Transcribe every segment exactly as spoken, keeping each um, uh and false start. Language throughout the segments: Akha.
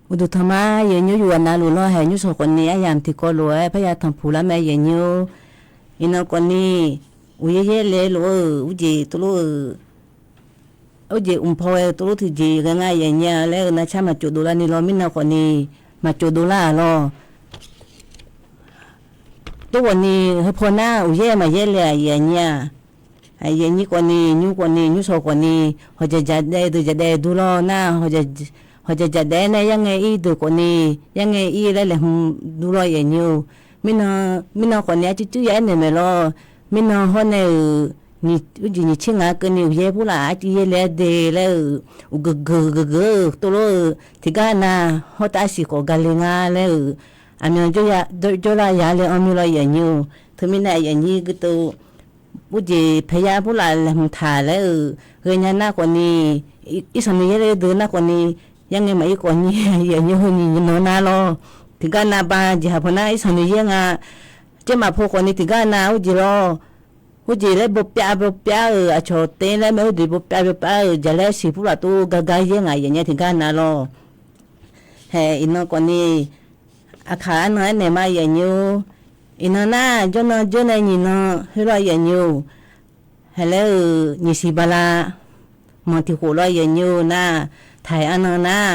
Uqduq tanqma yaeqnyir yuf ghaq navluf lawr haeq nymrshawq khawfni aryamq tiqkawv lof-aer parya tanqpuq lar mae yaeqnyir-or. Iqnan khawfni uqyaer yaer le lof-eu uqjeq tuvlor-eu, uqjeq mq paw ghae-eu tuvlor tiqjeq ghae nga yaeqnyir-a laer-eu narcar maqcov dovlar ni lawr mirnan khawfni maqcov dovlar-aq lawr. Tov khawfni heupaw nar uqyaer maqyaer le-aq yaeqnyir-aq, yaeqnyir khawfni nymr khawfni nymrshawq khawfni hawqjaq jaqdaev deuq jaqdaev dur lawr nar, hawqjaq jaqdaev nae yarngae ir deuq khawfni yarngae ir laer laeqhmq dur lawr yaeqnyir-or. Mirnan khawfni arcuir cuir ya aernaeq maeq lawr. Mirnan hawr nae-euq uqjeq nyiq tser ngaq keuvni uqyaer purlaf arcuir yaer le-aer de laer-euq uqgeuf geuf geuf geuf-eu tov lawr-eu tiqgar nav hawr tav siq khawf gale nga laer-euq aqmyan jawrlar ya laer anr mir lawr yaeqnyir-or. Teumirnae yaeqnyir guiteuv uqjeq paeqya purlaf laeqhmq taq laer-euq ghaenya nar khawfni, irsanq noeqyaer le deuq nar khawfni, yarngae maqir khawf nyir yaeqnyir heu nyiq nan nar lawr. Tiqgar nav ba jeqhaq paw nar irsanq noeqyaer nga. Tsermaf paw khawfni tiqgar nav uqjeq lawr. Uqjeq laer bawpyav bawpyav-euq aqcawq taef laer mae uqjeq bawpyav bawpyav-euq jaqlaer siq purlaf tov gar gar yaer ngaq yaeqnyir tiqgar nav lawr. Haeq iqnan khawfni aqkaq arnan aernaeq ma yaeqnyir-or. Iqnan nar jawrnan jawr nae nyiq nan khoer lawr yaeqnyir-or. Haeq laer-euq nyiq siq bala manq tiq khof lawr yaeqnyir-or nar, taq-aer arnan nar,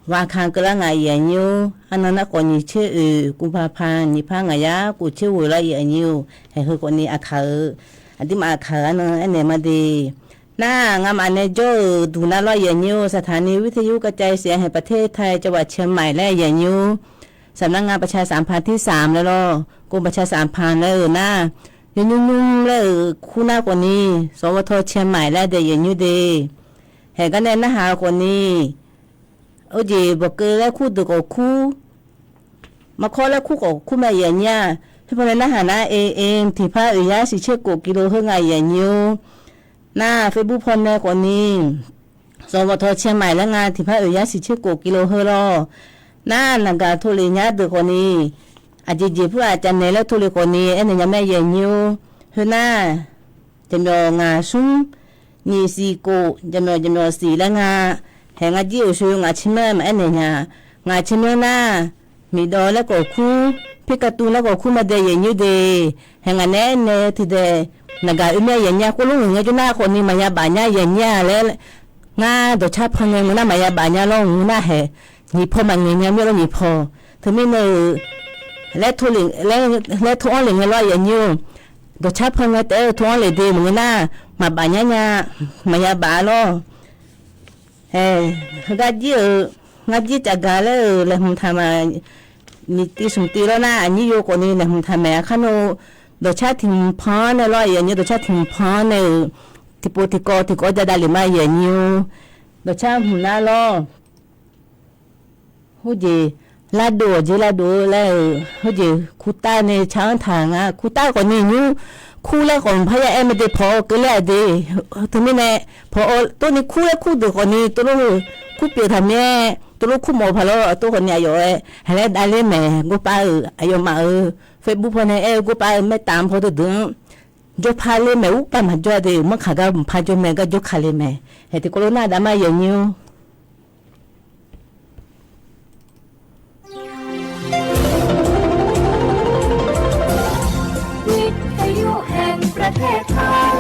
ghaq ka keuvlar ngaq yaeqnyir-or. Arnan nar khawf nyiq tser oeq kuv pa pa nyiq par ngaq yar kof tser ghoeq lawr yaeqnyir-or. Haeq heu khawfni aqkaq-euq, aqduimaf aqkaq-euq arnan aernaeq ma de. Nar, ngamaf nae jawr-euq duq nar lawr yaeqnyir-or, สถานีวิทยุกระจายเสียงแห่งประเทศไทย จังหวัดเชียงใหม่ laer yaeqnyir-or. Saqmq nar nga ประชาสัมพันธ์ที่สาม laer lawr, kov ประชาสัมพันธ์ laer-euq nar, yawnymr nymr laer-euq kur nar khawfni, สวท เชียงใหม่ laer daef yaeqnyir de. Haeq gar nae narhaq-eu khawfni, uqjeq bawqkeuv laer kur deuq khawf kur, maqkawr laer kur khawf kur mae yaeqnyir-aq, khoerpaw nae narhaq nar, AM tiqpar oeq yar siq tser kof กิโลเฮิรตซ์ nga yaeqnyir-or. Nar, Facebook paw nae khawfni, สวท เชียงใหม่ laer nga tiqpar oeq yar siq tser kof กิโลเฮิรตซ์ lawr. Nar, naqgaq โทร lef nya deuq khawfni, aqjeq jeq purlaf cavnaeq laer โทร lef khawfni aernaeq nya mae yaeqnyir-or. Khoernar, jaqmyawf ngaq smr, nyiq siq kof, jaqmyawf jaqmyawf siq laer nga. Haeq nga jir-euq sho ngaq tser myanr maqaer naeq nya. Ngaq tser myanr nar, miqdawv laer khawf kur, pirkatuv laer khawf kur ma dae yaeqnyir de. Haeq ngaq nae aernaeq-eu tiqdaeq, naqgaq oe myanr yaeqnyir-a khoerlof ngeur ngae jawr nar khawfni maqya baf nya yaeqnyir-a laer, ngar dawqcar pan ngae ngeur nar maqya baf nya lawr ngeur nar haeq, nyiq paw maqngaeq nya mir lawr nyiq paw. Teumirnae-euq, laer โทร lef, laer โทร anr lef ngae lawr yaeqnyir-or. Dawqcar pan ngae taef-aer โทร anr lef de maqngeur nar, maqbaf nyar nya, maqya baf-a lawr. Haeq, heugar jir-euq, ngar jir cafgaq laer-euq laeqhmq taq ma, nyiq tiv smq tiv lawr nar aqnyir yo khawfni laeqhmq taq maeq-a kar nar, dawqcar tiq hmq pan-anr nae lawr yaeqnyir dawqcar tiq hmq pan-anr nae-euq, tiqpov tiqkawv tiqkawv jadav lef ma yaeqnyir-or. Dawqcar hmq nar lawr. Khoerjeq, lardov-awq jeq lardov-eu laer-euq, khoerjeq kurtav nae car-anr taq nga. Kurtav khawfni nymr, kur laer khawf mqpar ya aer mae de paw-awr keuvler-a de. Teumirnae, paw-awr tov ni kur laer kur deuq khawfni tov lor heu, kur pyeuf taq mir-aer, tov lor kur mawf-eu paq lawr tov khawfni aqyawf-aer haeq laer davler maeq gorpav-euq aqyawfmaf-euq Facebook paw nae aer-eu gorpav-eu maertaf-anr paw deuq deuq-anr jawrpar ler maeq urpav maqjawr-a de. Manrkaq gar mqpar jawr mae gar jawrka le mae. Haeq tiqkawv lof nar dav ma yaeqnyir-or. วิทยุแห่งประเทศไทย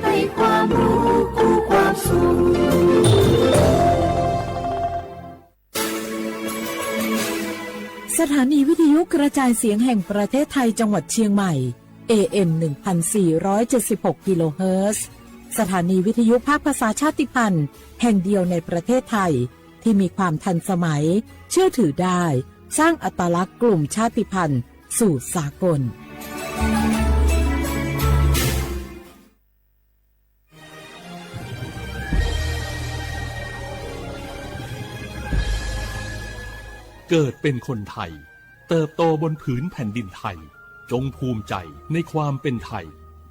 ให้ความรู้คู่ความสุข สถานีวิทยุกระจายเสียงแห่งประเทศไทยจังหวัดเชียงใหม่ เอเอ็ม หนึ่งพันสี่ร้อยเจ็ดสิบหก กิโลเฮิรตซ์ สถานีวิทยุภาคภาษาชาติพันธุ์แห่งเดียวในประเทศไทย ที่มีความทันสมัย เชื่อถือได้ สร้างอัตลักษณ์กลุ่มชาติพันธุ์สู่สากล เกิดเป็นคนไทย เติบโตบนผืนแผ่นดินไทย จงภูมิใจในความเป็นไทย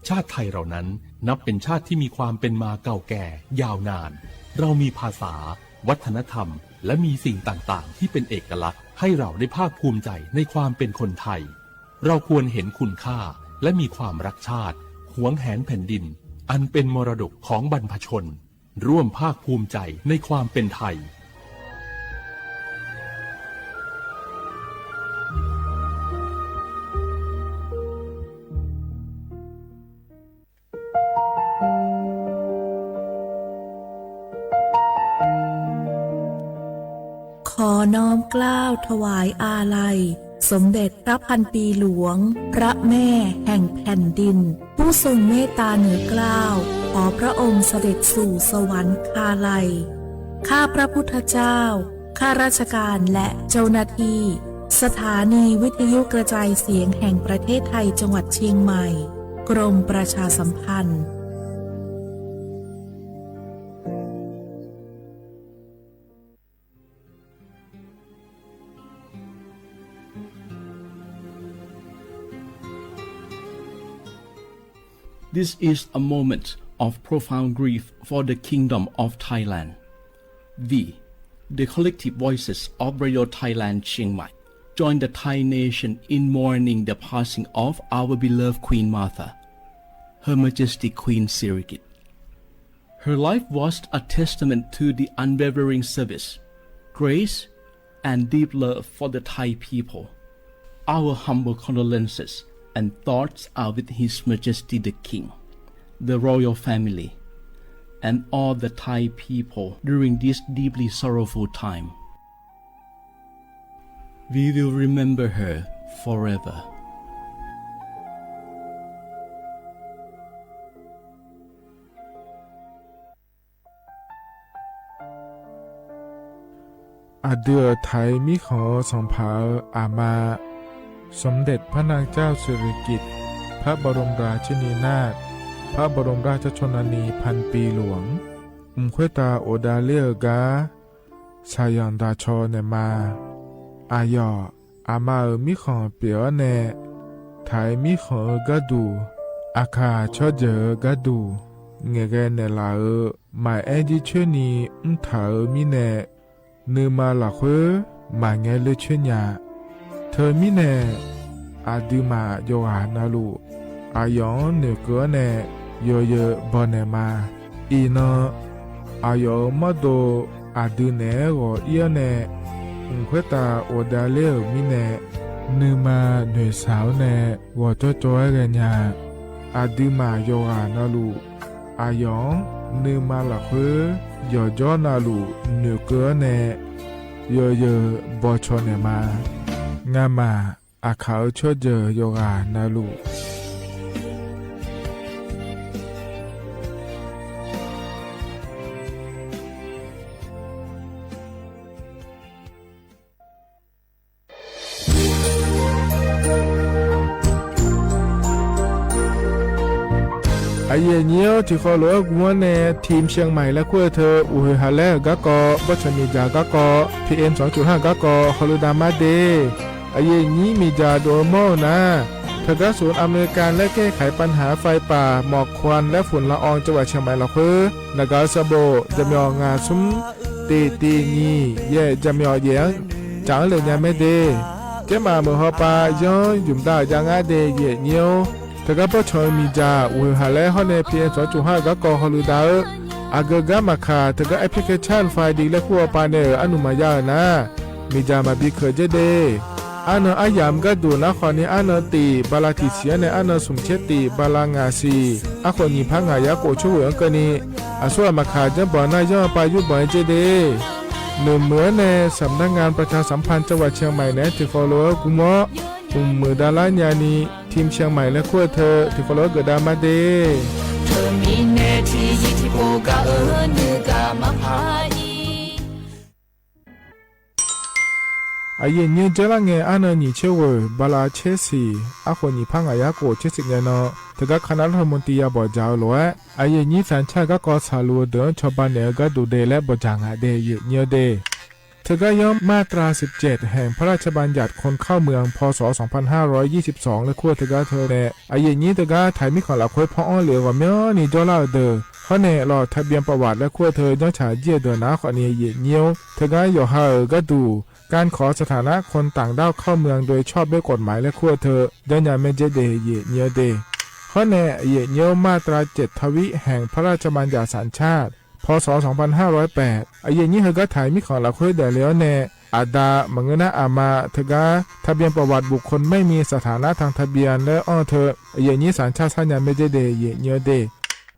ชาติไทยเรานั้นนับเป็นชาติที่มีความเป็นมาเก่าแก่ยาวนาน เรามีภาษา วัฒนธรรม และมีสิ่งต่างๆ ที่เป็นเอกลักษณ์ ให้เราได้ภาคภูมิใจในความเป็นคนไทย เราควรเห็นคุณค่า และมีความรักชาติ หวงแหนแผ่นดิน อันเป็นมรดกของบรรพชน ร่วมภาคภูมิใจในความเป็นไทย น้อมเกล้าถวายอาลัย สมเด็จพระพันปีหลวง พระแม่แห่งแผ่นดิน ผู้ทรงเมตตาเหนือเกล้า ขอพระองค์เสด็จสู่สวรรคาลัย ข้าพระพุทธเจ้า ข้าราชการและเจ้าหน้าที่ สถานีวิทยุกระจายเสียงแห่งประเทศไทย จังหวัดเชียงใหม่ กรมประชาสัมพันธ์ This is a moment of profound grief for the Kingdom of Thailand. We, the collective voices of Radio Thailand Chiang Mai, join the Thai nation in mourning the passing of our beloved Queen Mother, Her Majesty Queen Sirikit. Her life was a testament to the unwavering service, grace, and deep love for the Thai people. Our humble condolences and thoughts are with His Majesty the King, the royal family, and all the Thai people during this deeply sorrowful time. We will remember her forever. Aqdui-euq Taiq mirkhanq-eu sanqpaq-euq aqma, สมเด็จพระนางเจ้าสิริกิติ์ พระบรมราชินีนาถ พระบรมราชชนนีพันปีหลวง mq khoertav ghofdav ler-eu gar shaqyanq daqcaw naeqma. Aqyawf aqma-euq mirkhanq pyeuf-awr nae, Taiq mirkhanq-eu gharduq, aqkaq tsawrjeuq-eu gharduq, ngaeqghae naeqlaf-euq maqaer jircoer ni mrtaq-euq mirnae, nuima lafkhoer maqngae ler coer nya. Teumirnae, aqduimaf yawqghaq navluf, aqyawf-anr noeqkeuv-awr nae yawzeu baw naeqma. Iqnan, aqyawf-euq mawrdo aqdui naeq-aer ghawq ir-awr nae, mq khoertav ghofdav ler-euq mirnae, nuima noeqshaq-awr nae ghawqjawr jawr-aer ghaenya. Aqduimaf yawqghaq navluf, aqyawf-anr nuima lafkhoer yawqjawr navluf noeqkeuv-awr nae yawzeu bawcaw naeqma. Ngamaf aqkaq-euq tsawrjeuq yawqghaq navluf, aqyuif aqnyir-awr, tiqkawv lof-aer gm-awr nae ทีมเชียงใหม่ laer kur-eu teu uqhoeq haq laer-euq garkawv, bawrtsanq miqdzaq garkawv, PM สองจุดห้า garkawv hawluidav mar de. Aqyuif aqnyir miqdzaq dov-eu mawr-eu nar, teugar ศูนย์อำนวยการและแก้ไขปัญหาไฟป่าหมอกควันและฝุ่นละอองจังหวัดเชียงใหม่ lafkhoer naqgaq-eu sanqbof jaqmyawf ngaq smr tiq tiq nyiq yaef jaqmyawf yaef-anr caf-anr lef nya mae de. Tsermaf meuq hawpav yanr ymq dav-euq jav ngar de, aqyuif aqnyir-or. Teugar bawrtsanq-eu miqdzaq uqhoeq haq laer hawr nae PM สองจุดห้า garkawv hawluidav-eu, aqgeu gar maqkaq teugar แอปพลิเคชัน ไฟดี laer kur hawpav nae-euq arnuq maqya-euq nar, miqdzaq maqbi keuq dzer de. Arnan aryamq gharduq nar khawfni arnan tiq bala tiq siq-anr nae arnan smq tser tiq bala ngaq siq, arkhof nyiq par ngaq yar khof coer ghoeq-anr keuvni, aqsur ghaq maqkaq janrbanq nar yanr-eu pav yurbanq-aer dzer de. Noeqmuiq-anr nae สำนักงานประชาสัมพันธ์จังหวัดเชียงใหม่ naeq-aer tiqkawv lof-aer gm-awr, mqmuiq davlar nyani ทีมเชียงใหม่ laer kur-eu teu tiqkawv lof-aer geufdav mar de. Teumirnae tiqzir tiqpov gar-eu nuigaq maqpar-ir. Aqyuif aqnyir janrlar ngae arnan nyiq tser ghoeq bala tser siq, arkhof nyiq par ngaq yar khof tser siq ngae nan, teugar คณะรัฐมนตรี ya bawq dzaq-eu lof-aer, aqyuif aqnyir สัญชาติ garkawv tsaqluf-eu deuq-anr cawba naeq-eu gharduq de laer bawq dzaq ngaq de, aqyuif aqnyir-eu de. Teugar yanr มาตราสิบเจ็ด แห่งพระราชบัญญัติคนเข้าเมือง พ.ศ. สองพันห้าร้อยยี่สิบสอง laer kur-eu teugar teu nae, aqyuif aqnyir teugar Taiq mirkhanq lafkhoer paw-anr lef-eu ghawqmyanrni jawrlar-eu deuq, hawr nae ลงทะเบียนประวัติ laer kur-eu teu janrtsaq jir-eu deuq nar khawfni, aqyuif aqnyir-or, teugar yawqha-euq gharduq การขอสถานะคนต่างด้าวเข้าเมืองโดยชอบด้วยกฎหมาย laer kur-eu teu janrnya mae dzer de, aqyuif aqnyir-eu de. Hawr nae, aqyuif aqnyir-or, มาตราเจ็ดทวี แห่งพระราชบัญญัติสัญชาติ พ.ศ. สองพันห้าร้อยแปด aqyuif aqnyir heugar Taiq mirkhanq lafkhoer daefle-awr nae, aqda maqngeur nar aqma teugar ทะเบียนประวัติบุคคลไม่มีสถานะทางทะเบียน laer anr-eu teu, aqyuif aqnyir สัญชาติ sarnya mae dzer de, aqyuif aqnyir-eu de.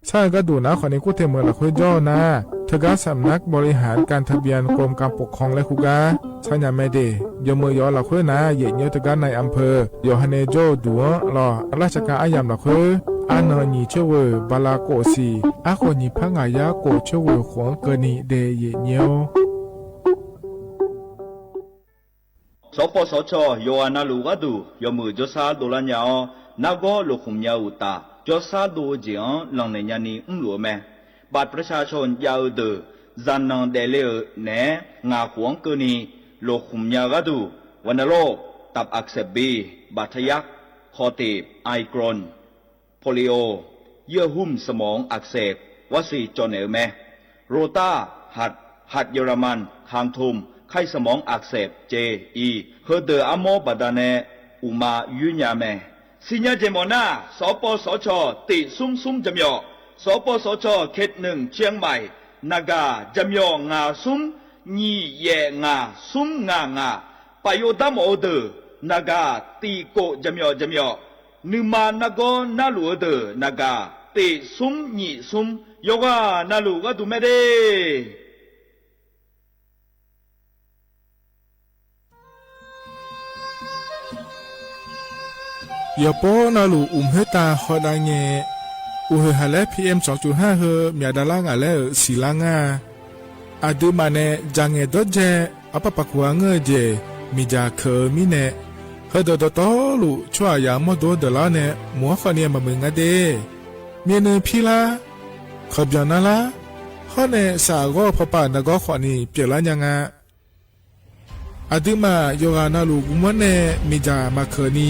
Sar-eu gharduq nar khawfni kur te meuq lafkhoer jawr-eu nar, teugar สำนักบริหารการทะเบียน กรมการปกครอง laer kur gar tsaqnyaq mae de. Yawqmeuq yawq-eu lafkhoer nar, yaef nyoer teugar nav-iq อำเภอ yawqha nae jawr-eu duq-anr lawr, ราชการ aryamq lafkhoer arnan nyiq coer ghoe-euq bala kov siq arkhof nyiq par ngaq yar kov coer ghoe khof-anr keuvni daef yaef nyoer-awr. Sawqpawv sawqcawq yawqghaq navluf gharduq yawmuiq jawrshar dovlar nya-awr, nargawr lofkhmq nya-eu uqtaf, jawrshar dov-eu jeq-anr lanqnaeq nyani mrluf-eu mae. บัตรประชาชน jav-eu deuq, zaqnanq daefle-euq naeq-aer ngaq khof-anr keuvni lofkhmq nya-eu gharduq, วัณโรค ตับอักเสบบี บาดทะยัก คอตีบ ไอกรน โปลิโอ เยื่อหุ้มสมองอักเสบ Vaccine cawv naeq-eu mae. Rota, หัด หัดเยอรมัน คางทูม ไข้สมองอักเสบ J E, heudeuq armawr baqdanae uqma yoer nya mae. Siqnya jeq mawf nar, sawqpawv sawqcawq tiq smr smr jaqmyawf, sawqpawv sawqcawq เขตหนึ่ง เชียงใหม่ naqgaq jaqmyawf ngaq smr nyiq yaef ngaq smr ngaq ngaq, paf yov dar mawf-eu deuq naqgaq tiq kof jaqmyawf jaqmyawf, nuima nargawr narluf-eu deuq naqgaq tiq smr nyiq smr, yawqghaq navluf gharduq mae de. Yawqpov navluf uqmq khoertav hawdav ngae, uqhoeq haq laer P M สองจุดห้า heu myaq davlar ngaq laer-euq siqlar ngar-a. Aqduimaf nae dzaq ngaeq dawrdzae arpar paf kuq-a ngeur-eu jeq miqdzaq keuq-eu mirnae, heudeuq dawqtawvluf tsawrhaqzaq mawrdo-anr deuqlar-awr nae mq-anr khawfni maqmuiq nga de. Myavnuiv pirlar, kawqbyanq narlar, hawr nae saqghawr-eu pawpav nargawr khawfni pyeuflar nya nga. Aqduimaf yawqghaq navluf guvmanr nae miqdzaq maqkeuq ni,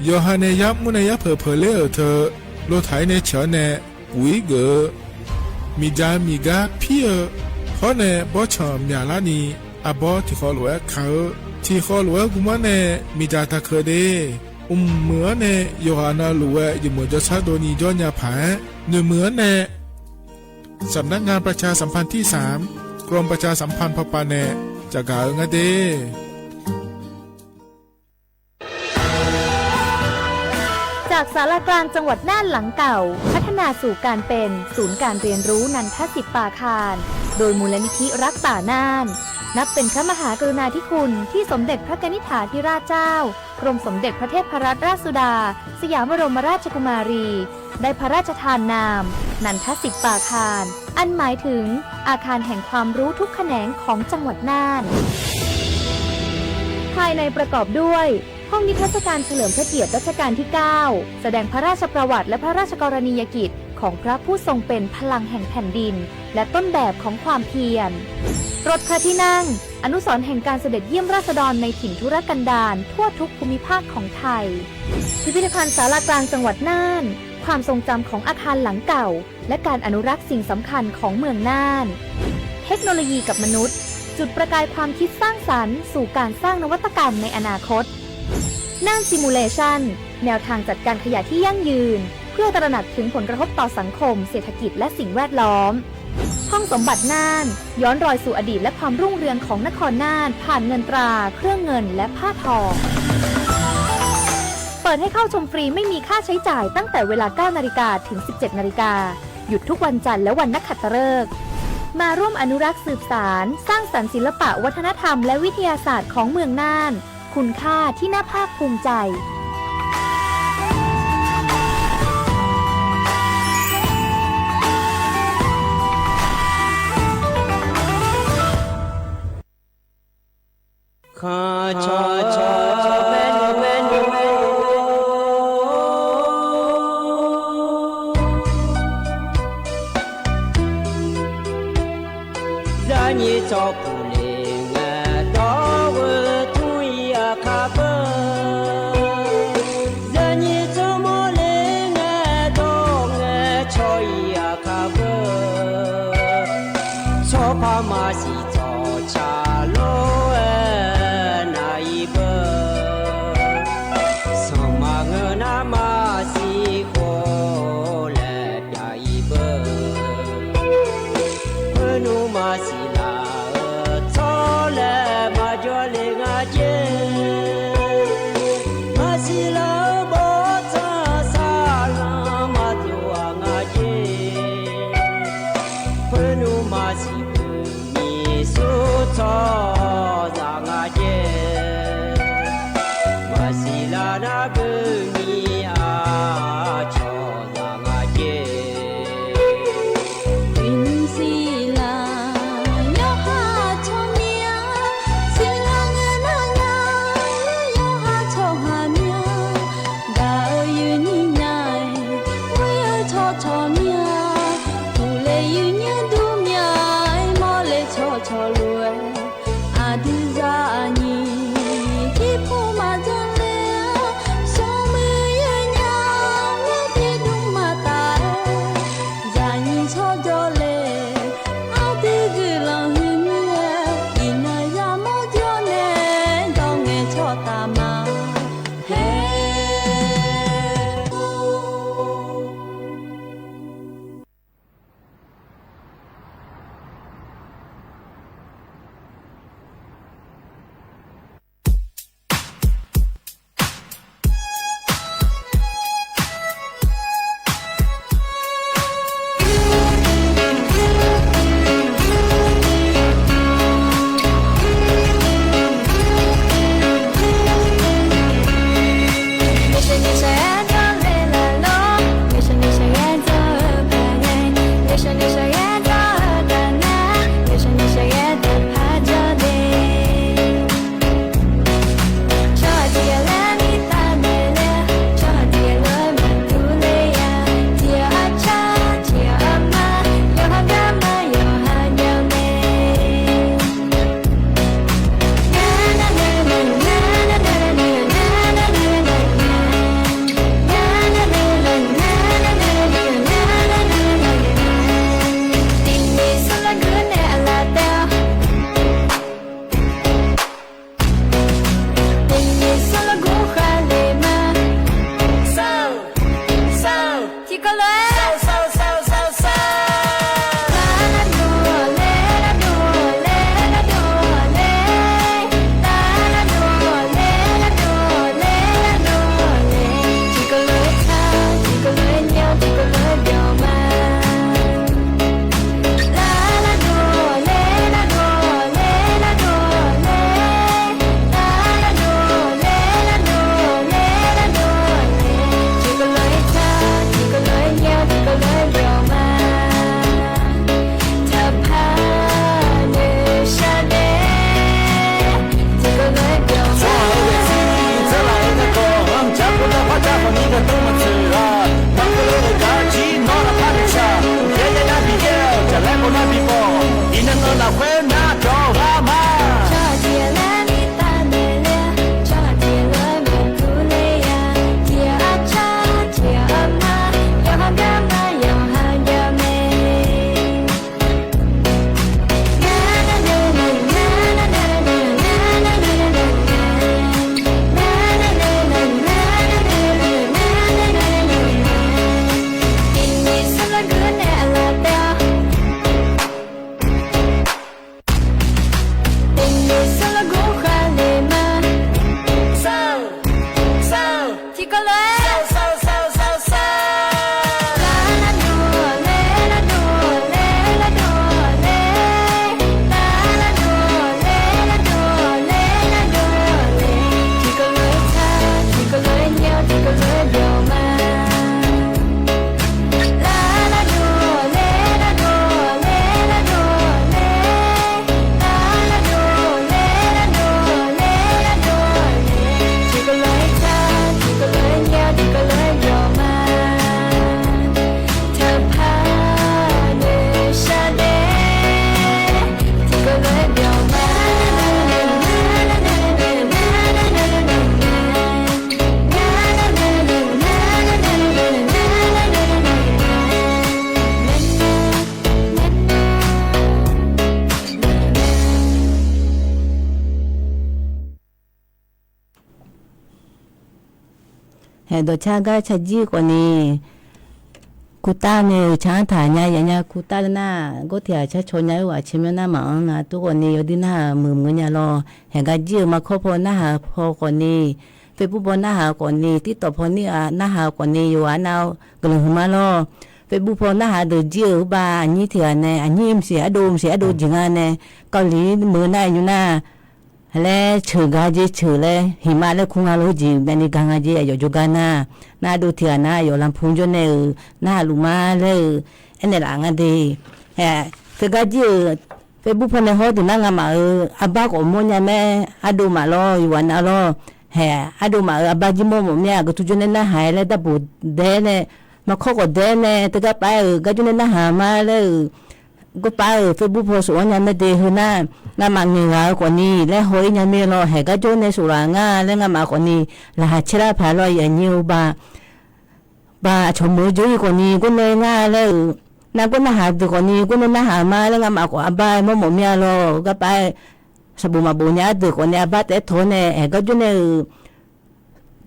yawqha nae yar mr nae yar peuq peuq ler-euq teu, lotaq-ir nae ceuq-awr nae puq-ir geuf-eu, miqdzaq miqgar pir-eu, hawr nae bawrtsanq myaqlar ni, arbawr tiqkhawf lof-aer ka-eu, tiqkhawf lof-aer guvmanr nae miqdzaq taqkeuq de. Mqmuiq-anr nae yawqghaq navluf-aer yawmuiq jawrshar dovni jawr nya paq-aer, noeqmuiq-anr nae สำนักงานประชาสัมพันธ์ที่สาม กรมประชาสัมพันธ์ พป nae caqgaq-eu ngar de. จากศาลากลางจังหวัดน่านหลังเก่า พัฒนาสู่การเป็นศูนย์การเรียนรู้นันทสิทธิ์ปาคาร โดยมูลนิธิรักป่าน่าน นับเป็นพระมหากรุณาธิคุณที่สมเด็จพระกนิษฐาธิราชเจ้า กรมสมเด็จพระเทพรัตนราชสุดา สยามบรมราชกุมารี ได้พระราชทานนาม นันทสิทธิ์ปาคาร อันหมายถึงอาคารแห่งความรู้ทุกแขนงของจังหวัดน่าน ภายในประกอบด้วย ห้องนิทรรศการเฉลิมพระเกียรติรัชกาลที่ เก้า แสดงพระราชประวัติและพระราชกรณียกิจของพระผู้ทรงเป็นพลังแห่งแผ่นดิน และต้นแบบของความเพียร รถพระที่นั่ง อนุสรณ์แห่งการเสด็จเยี่ยมราษฎรในถิ่นทุรกันดารทั่วทุกภูมิภาคของไทย พิพิธภัณฑ์ศาลากลางจังหวัดน่าน ความทรงจำของอาคารหลังเก่า และการอนุรักษ์สิ่งสำคัญของเมืองน่าน เทคโนโลยีกับมนุษย์ จุดประกายความคิดสร้างสรรค์สู่การสร้างนวัตกรรมในอนาคต น่าน Simulation แนวทางจัดการขยะที่ยั่งยืน เพื่อตระหนักถึงผลกระทบต่อสังคม เศรษฐกิจ และสิ่งแวดล้อม ห้องสมบัติน่าน ย้อนรอยสู่อดีตและความรุ่งเรืองของนครน่าน ผ่านเงินตรา เครื่องเงิน และผ้าทอ เปิดให้เข้าชมฟรีไม่มีค่าใช้จ่ายตั้งแต่เวลา เก้านาฬิกา ถึง สิบเจ็ดนาฬิกา หยุดทุกวันจันทร์และวันนักขัตฤกษ์ มาร่วมอนุรักษ์สืบสาน สร้างสรรค์ศิลปะวัฒนธรรมและวิทยาศาสตร์ของเมืองน่าน คุณค่าที่น่าภาคภูมิใจ Zaqnyiq tsawrpuq le ngae dawr-eu tmr-ir aqkar beu. Zaqnyiq tsawrmawr le ngae dawr ngae cawq-ir aqkar beu. Tsawrpar maqsiq tsawqca lor-aer nav-ir beu. Sanqma ngeur nar maqsiq khov laer pyav-ir beu. Khoernmr maqsiq laf-eu Dawqcar gar carjir-eu khawfni, kurtav nae-euq car-anr taq nya yaf nya kurtav laer nar, gawr tiq ghaq car caw nya-eu ghaq caermyanr nar maqanr nga. Tov khawfni yawdir narhaq muiq muiq-eu nya lawr. Haeq gar jir-euq Maqkawr paw narhaq-eu paw khawfni, Facebook paw narhaq-eu khawfni, TikTok paw narhaq-eu khawfni, yawqghaq nav guiqlanq huiqma lawr. Facebook paw narhaq deuq jir-euq uqbar aqnyir tiq ghaq nae aqnyir mqsiq ardov mqsiq ardov jeq nga nae, Kawvliq meuq nar-aer nymr nar, laer ceuq ga jeq ceuq laer hiqma laer kur nga lof jeq myavni ga nga jeq aqyawf jawrgar nar, nar ardov tiq ghaq nar aqyawf lanpu jawr nae-euq narhaq luf ma laer-eu aernaeq laf nga de. Teugar jir-euq Facebook paw nae hawr deuq nar ngamaf-euq arbar khawf mawrnya mae, ardov maf lawr, yawqghaq nav lawr. Haeq ardov maf-euq arbar jir mawrmawf mir-a, geutur jawr nae narhaq-aer laer darboq daer nae, Maqkawr khawf daer nae, teugar pav-aer-euq gar jawr nae narhaq ma laer-euq gawrpav-euq Facebook paw sof-anr nya mae de. Heu nar, ngamaf ngaeq ghaq-eu khawfni laer haw-ir nya mir lawr. Haeq gar jawr nae sof laf nga laer ngamaf khawfni laqkhaq caer lar paq lawr. Aqnyir-eu uqbar, uqbar aqcawq meuq-eu jawr-ir khawfni gawr nae nga laer-euq, nargawr narhaq deuq khawfni gawr nae narhaq ma laer ngamaf khawf arbar mawrmawf mir-a lawr. Garpav-aer saqbof maqbof nya-ar deuq khawfni arbar taef-aer tawq-awr nae, haeq gar jawr nae-euq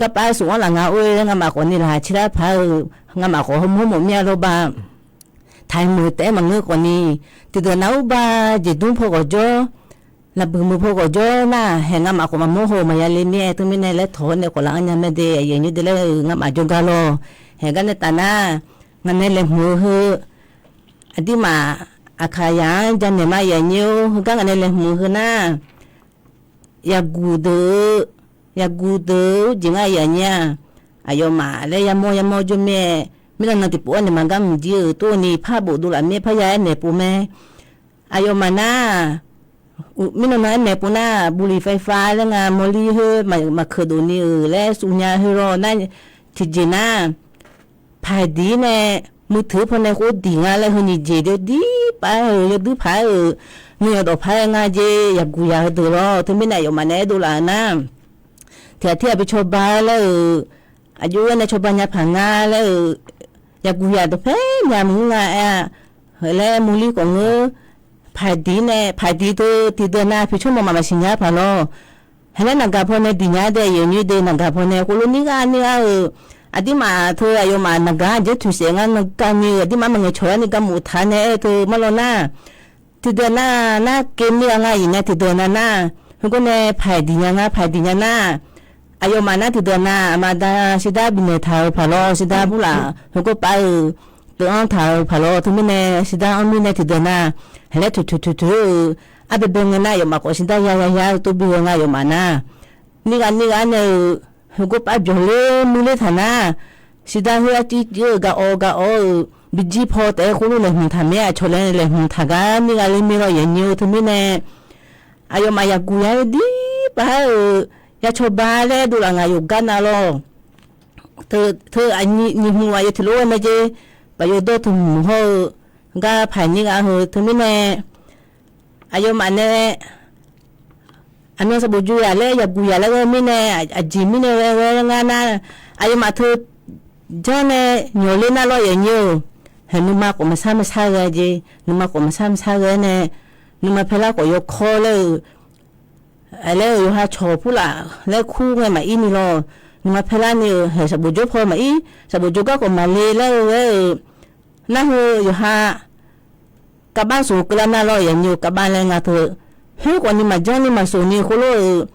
garpav-aer sof-anr laf nga or laer ngamaf khawfni laqkhaq caer lar paq-eu, ngamaf khawf hawmawr mawf mir-a lawr ba. Taqhaiq meuq taef-aer maqngeur khawfni, tiqdeuq nav uqbar jeqdmr paw ghawqjawr, laqbuiq meuq paw ghawqjawr nar, haeq ngamaf khawf maqmawr haw-eu maqya le mir-aer, teumirnae laer tawq-awr nae khawf laf-anr nya mae de. Aqyuif aqnyir de laer-euq ngamaf jawrgar lawr. Haeq gar nae taf nar, ngaq nae laeqhmq-eu heu, aqdirmaf Aqkaqyaq-anr jamaeq ma. Aqyuif aqnyir-or, heugar ngaq nae laeqhmq-eu heu nar, yaqguq deuq-eu, yaqguq deuq-eu urjeq ngar aqyuif aqnyir-aq, aqyawfmaf laer yamawr yamawr jawr mae. Mirnan nan tiqpov-aer naeq maqgar mq jir-euq tov ni par bof dovlaf mir-aer parya aernaeq pov mae. Aqyawfmaf nar, mirnan nan aernaeq pov nar, บุหรี่ไฟฟ้า laer nga, mawrlir khoer maqkeuq dof ni-euq laer suvnya khoer lawr nar, tiqjeq nar, paiq diq-ir nae, มือถือ paw nae khoer diq nga laer heu nyiq jeq yawdir paq-aer-euq yawduir paq-aer-euq, nuiyawq dawq paq-aer nga jeq yaqguq yaq-eu deuq lawr. Teumirnae aqyawfmaf nae aerdov laf-eu nar, tiq ghaq tir ghaq bi cawba laer-euq, aqjox-aer nae cawba nya paq nga laer-euq, yaqguq yaq dawqpae nya maqngeur nga aer-a. Heu laer murlir khawf ngeur, paiq diq nae, paiq diq teu tiqdeuq nav poeqcawr mawf maf maqsiq nya paq lawr. Haeq laer naqgaq paw nae diq nya-ar de, aqyuif aqnyir de, naqgaq paw nae khoerlof nir ghar nir ghar-euq, aqdirmaf teu aqyawfmaf naqgaq-anr aqjeq toeqsaef ngar nan gani-euq aqdirmaf maqngaeq cawq-ar ni garmof taq nae aer-eu teu marlawr nar, tiqdeuq nav nar kev mir-a nga iq nae tiqdeuq nav nar, heugawr nae paiq diq nya ngar paiq diq nya nar, aqyawfmaf nar tiqdeuq nav aqma da shirdav bifnaeq taq-euq paq lawr, shirdav burlaf heugawr pav-euq deuq-anr taq-euq paq lawr, teumirnae shirdav-anr mirnae tiqdeuq nav, haeq laer toeq toeq toeq toeq-eu, arbaebae ngae nar aqyawfmaf khawf shirdav ya ya ya-eu tov bi ghae nga aqyawfmaf nar, nir ghar nir ghar nae-euq, heugawr pav byawq ler murler taq nar, shirdav khoer arcuiv cuiv-eu gaq-awr gaq-awr-euq bijir paw taef-aer khoerlof laeqhmq taq mir-a, aqcawq laer laeqhmq taq gar nir ghar ler mir lawr aqyuif aqnyir-eu teumirnae, aqyawfmaf yaqguq yaq-aer dir paq-aer-euq, ya cawba laer dovlaf ngaq yawqgar nav lawr. Teu, teu aqnyiq hmq aqyawf tiqlof-aer mae jeq, paf yawdawr teu hmq hawr-eu gar paq nir ghar heu teumirnae, aqyawfmaf nae aqmyan sanqbof jov yaq laer yaqguq yaq laer ghae mirnae, aqjeq mirnae ghae ghae ngar nar, aqyawfmaf teu janr nae nyawq ler nar lawr aqyuif aqnyir-euq, haeq nuima khawf maqsar maqsar ghae jeq, nuima khawf maqsar maqsar ghae nae, nuima paelar khawf yawkawr laer-euq, laer-euq yawqha cawq purlaf laer kur ngae maqir ni lawr, nuima paelar ni-euq haeq sanqbof jawr paw maqir, sanqbof jawr gar khawf maqle laer-eu ghae-euq, nar heu yawqha kavbar soq keuvlar nar lawr aqyuif aqnyir-eu, kavbar laer nga teu, khoer khawfni maqjanr ni maqsoq ni khoerlof-euq,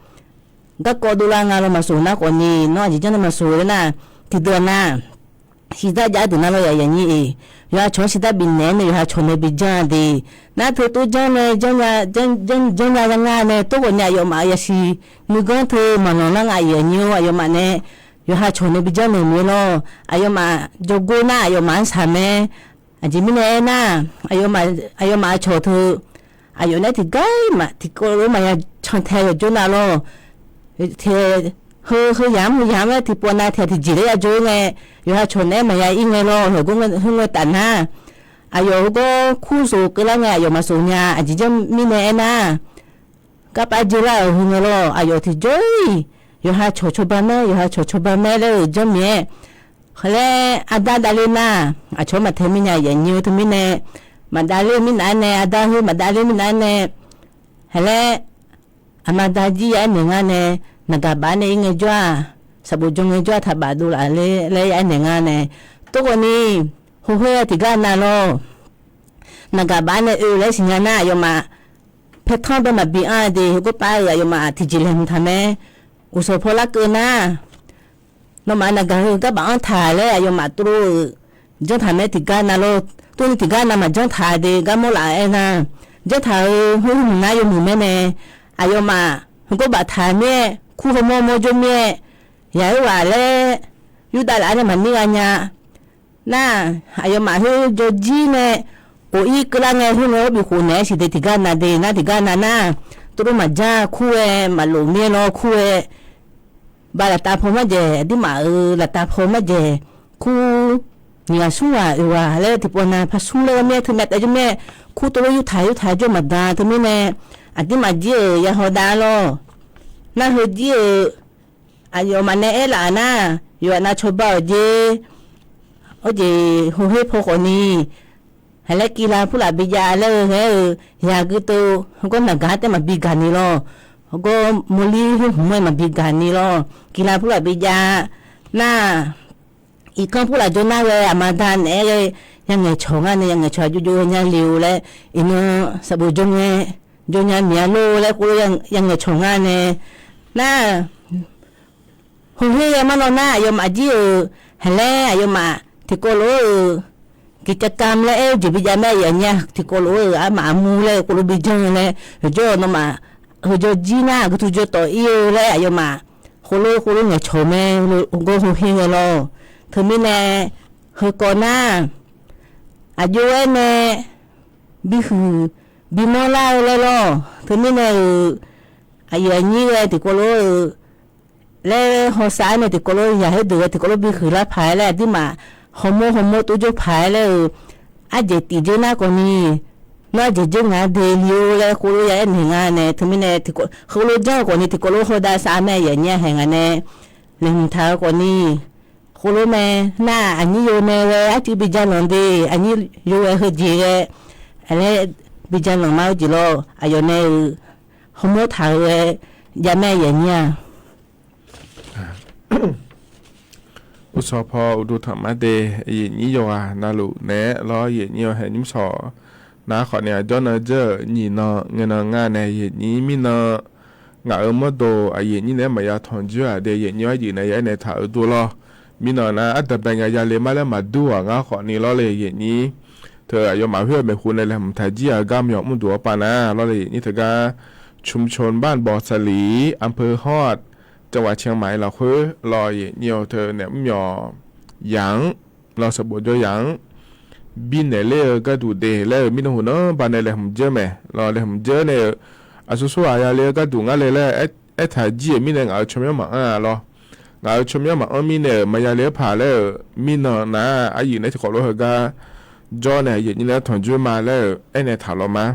garkawv dovlar nga lawr maqsoq nar khawfni, nawr aqjeq janr ni maqsoq laer nar, tiqdeuq nav, shirdav jav-aer deuq nar lawr aqyuif aqnyir-eq, yawqha cawq-anr shirdav bifnaeq-aer nae yawqha cawq nae bijanr-a de, nar teu tov janr nae janr nya, janr nya ya ngar nae tov khawfni aqyawfmaf yasiq nuiganr teu maqlanq lar nga aqyuif aqnyir-or, aqyawfmaf nae yawqha cawq nae bijanr naeq mir lawr, aqyawfmaf jawrgor nar aqyawfmaf-anr shaq mae, aqjeq mirnae aernar, aqyawfmaf aqcawq teu, aqyawf nae tiqgar-ir tiqkawv lof-aer maqya cantae yawqjawr nav lawr, heu, heu yamq heu yamq laer tiqpov nav tiq ghaq tiqjeq laer ya jawr-ir ngae, yawqha cawq naeq-aer maqya ir ngae lawr, heugar khoerngae taf nar, aqyawf heugawr kur soq keuvlar ngae aqyawf maqsoq nya, aqjeq janr mirnae aernar, garpav jeular-euq heu ngae lawr, aqyawf tiqjawr-ir, yawqha cawq cawba mae, yawqha cawq cawba mae laer-euq janrmiq-aer, laer arda davler nar, aqcawq-anr maqtae mirnya aqyuif aqnyir-eu teumirnae, maqdavler mirnav-aer nae, arda heu maqdavler mirnav-aer nae, haeq laer, aqma da jir ya-aer naeq ngar nae, naqgaq baf-aer nae ir ngae jawr-aq, sanqbof jawr ngae jawr-a taqbaf dovlaf ler laer ya aernaeq nga nae, tov khawf ni, hawkhoer-a tiqgar nav lawr. Naqgaq baf-aer nae oe laer siqnya nar, aqyawfmaf paertanr bae maqbi anr-a de, heugawr pav-euq aqyawfmaf tiqjeq laeqhmq taq mae. Uqsawq paw larkeuv nar, nawmaf naqgaq heu gar baf anr taq laer aqyawfmaf tov lor-euq janr taq mae tiqgar nav lawr. Tov ni tiqgar nav maqjanr taq de, garmawr laf-aer nar, janr taq-eu hmr hmq nar yawmuiq mae nae, aqyawfmaf heugawr baftaq mir-aer kur hawmawr mawr jawr mir-aer, yaq-aer ghaq laer yurdav laf-aer nae maqnir gha nya. Nar, aqyawfmaf khoer jawr jir nae of-ir keuvlar ngae khoer ngae-awr bif khof naeq-aer siqde tiqgar nav de nar, tiqgar nav nar, tov lor maqjanr kur-aer maqlof mir-aer lawr kur-aer, bav laftav paw marjaeq, aqduimaf-euq laftav paw marjaeq, kur nyiq ghaq smr ghaq oeq ghaq laer tiqpov nav par smr laer mir-aer teu myav taev jawr mir-aer, kur tov lor yurtaq yurtaq jawr maqdan teumirnae, aqduimaf jir-euq ya hawdav-ar lawr. Nar heu jir-euq aqyawfmaf nae aerlaf nar, yawqghaq nav cawba-euq jer, arjeq hawkhoer paw khawf ni, haqlaer kivlav purlaf bijav laer-eu ghae-eu, yaq gui tov hawgawr naqgaq-anr taef maqbi gaq ni lawr, hawgawr mawrlir hmq-aer maqbi gaq ni lawr, kivlav purlaf bijav nar, iqkanr purlaf jawr nar ghae aqma da naeq-aer ghae, yangaeq cawq ngar nae yangaeq cawq aqjox jox ghae nya le-eu laer, iqnan sanqbof jawr ngae jawr nya miq-a lor laer khoerlof yangaeq cawq ngar nae, nar, hawkhoer ghae marlawr nar aqyawfmaf jir-euq, haqlaer aqyawfmaf tiqkawv lof-aer-euq, กิจกรรม laer aer-eu jeq bijav mae, yaqnyir-a tiqkawv lof-aer-euq armaf armur laer khoerlof bi janr-eu laer, yawqjawr nawmaf heu jawr jir nar guiqtu jawr tawf-ir-eu laer aqyawfmaf khoerlof khoerlof ngaeqcawq mae, hawgawr hawkhoer ghae lawr. Teumirnae, heukawv nar, aqjox-aer nae bihuiq bimanr lar-eu laer lawr. Teumirnae-euq, aqyuif aqnyir ghae tiqkawv lof-aer-euq, laer hawsav-aer nae tiqkawv lof-aer yaq khoerdeuq ghae tiqkawv lof bihuiq lar paq-aer laer aqduimaf hawmawr hawmawr tov jawr paq-aer laer-euq, arjeq tif dzeur nar khawf ni, nawr arjeq dzeur ngaq-anr de li-or laer khoerlof ya aernaeq nga nae, teumirnae tiqkawv heulof janr-eu khawf ni tiqkawv lof hawdav sav mae, yaqnyir-a haeq ngaq nae laeqhmq taq-eu khawf ni, khoerlof mae, nar aqnyir yo nae ghae arcuiv bijav lanq de, aqnyir yo ghae heujeq ghae, laer bijav lanq ma-eu jeq lawr, aqyawf nae-euq hawmawr taq-eu ghae jav mae, yaqnyir-a. Uqsawq paw uqduq tanq mar de, yaqnyir yawqghaq navluf naeq-aer lawr, yaqnyir-a haeq nyir mr shawq. Nar khawf ni aqjawr nan dzeur-euq nyiq nan ngae nan ngar nae yaqnyir mirnan, ngaq-euq mawrdo aqyuif aqnyir naeq-aer maqya tanqjoer-aq de, yaqnyir-a arjuif nae ya aernaeq taq-eu dur lawr. Mirnan nar ardanqbae nya yale mar laer maqdur-aq ngar khawf ni lawr le, yaqnyir. Teu aqyawfmaf khoer-eu maeqhu nae laeqhmq taq jir-aq gar myawq mr duq-awr pav nar lawr le, yaqnyir teugar ชุมชนบ้านบ่อสลี อำเภอฮอด จังหวัดเชียงใหม่ lafkhoer lawr, yaqnyir-eu teu naeq mr myawq yaq-anr lawr, sanqbof jawr yaq-anr bi naeq ler-eu gharduq de laer-euq mirnan hmq nan baq nae laeqhmq dzeur mae lawr, laeqhmq dzeur nae-euq aqsur sur-aq yale-eu gharduq ngar le laer aertaq jir-euq mirnae ngaq-euq tsawrmyanr maqanr-a lawr. Ngaq-euq tsawrmyanr maqanr mirnae-euq maqya le-aer paq laer-euq mirnan nar, arjuif nae tiqkawv lof heugar jawr nae yaqnyir nae tanqjoer ma laer-euq aernaeq taq lawr ma.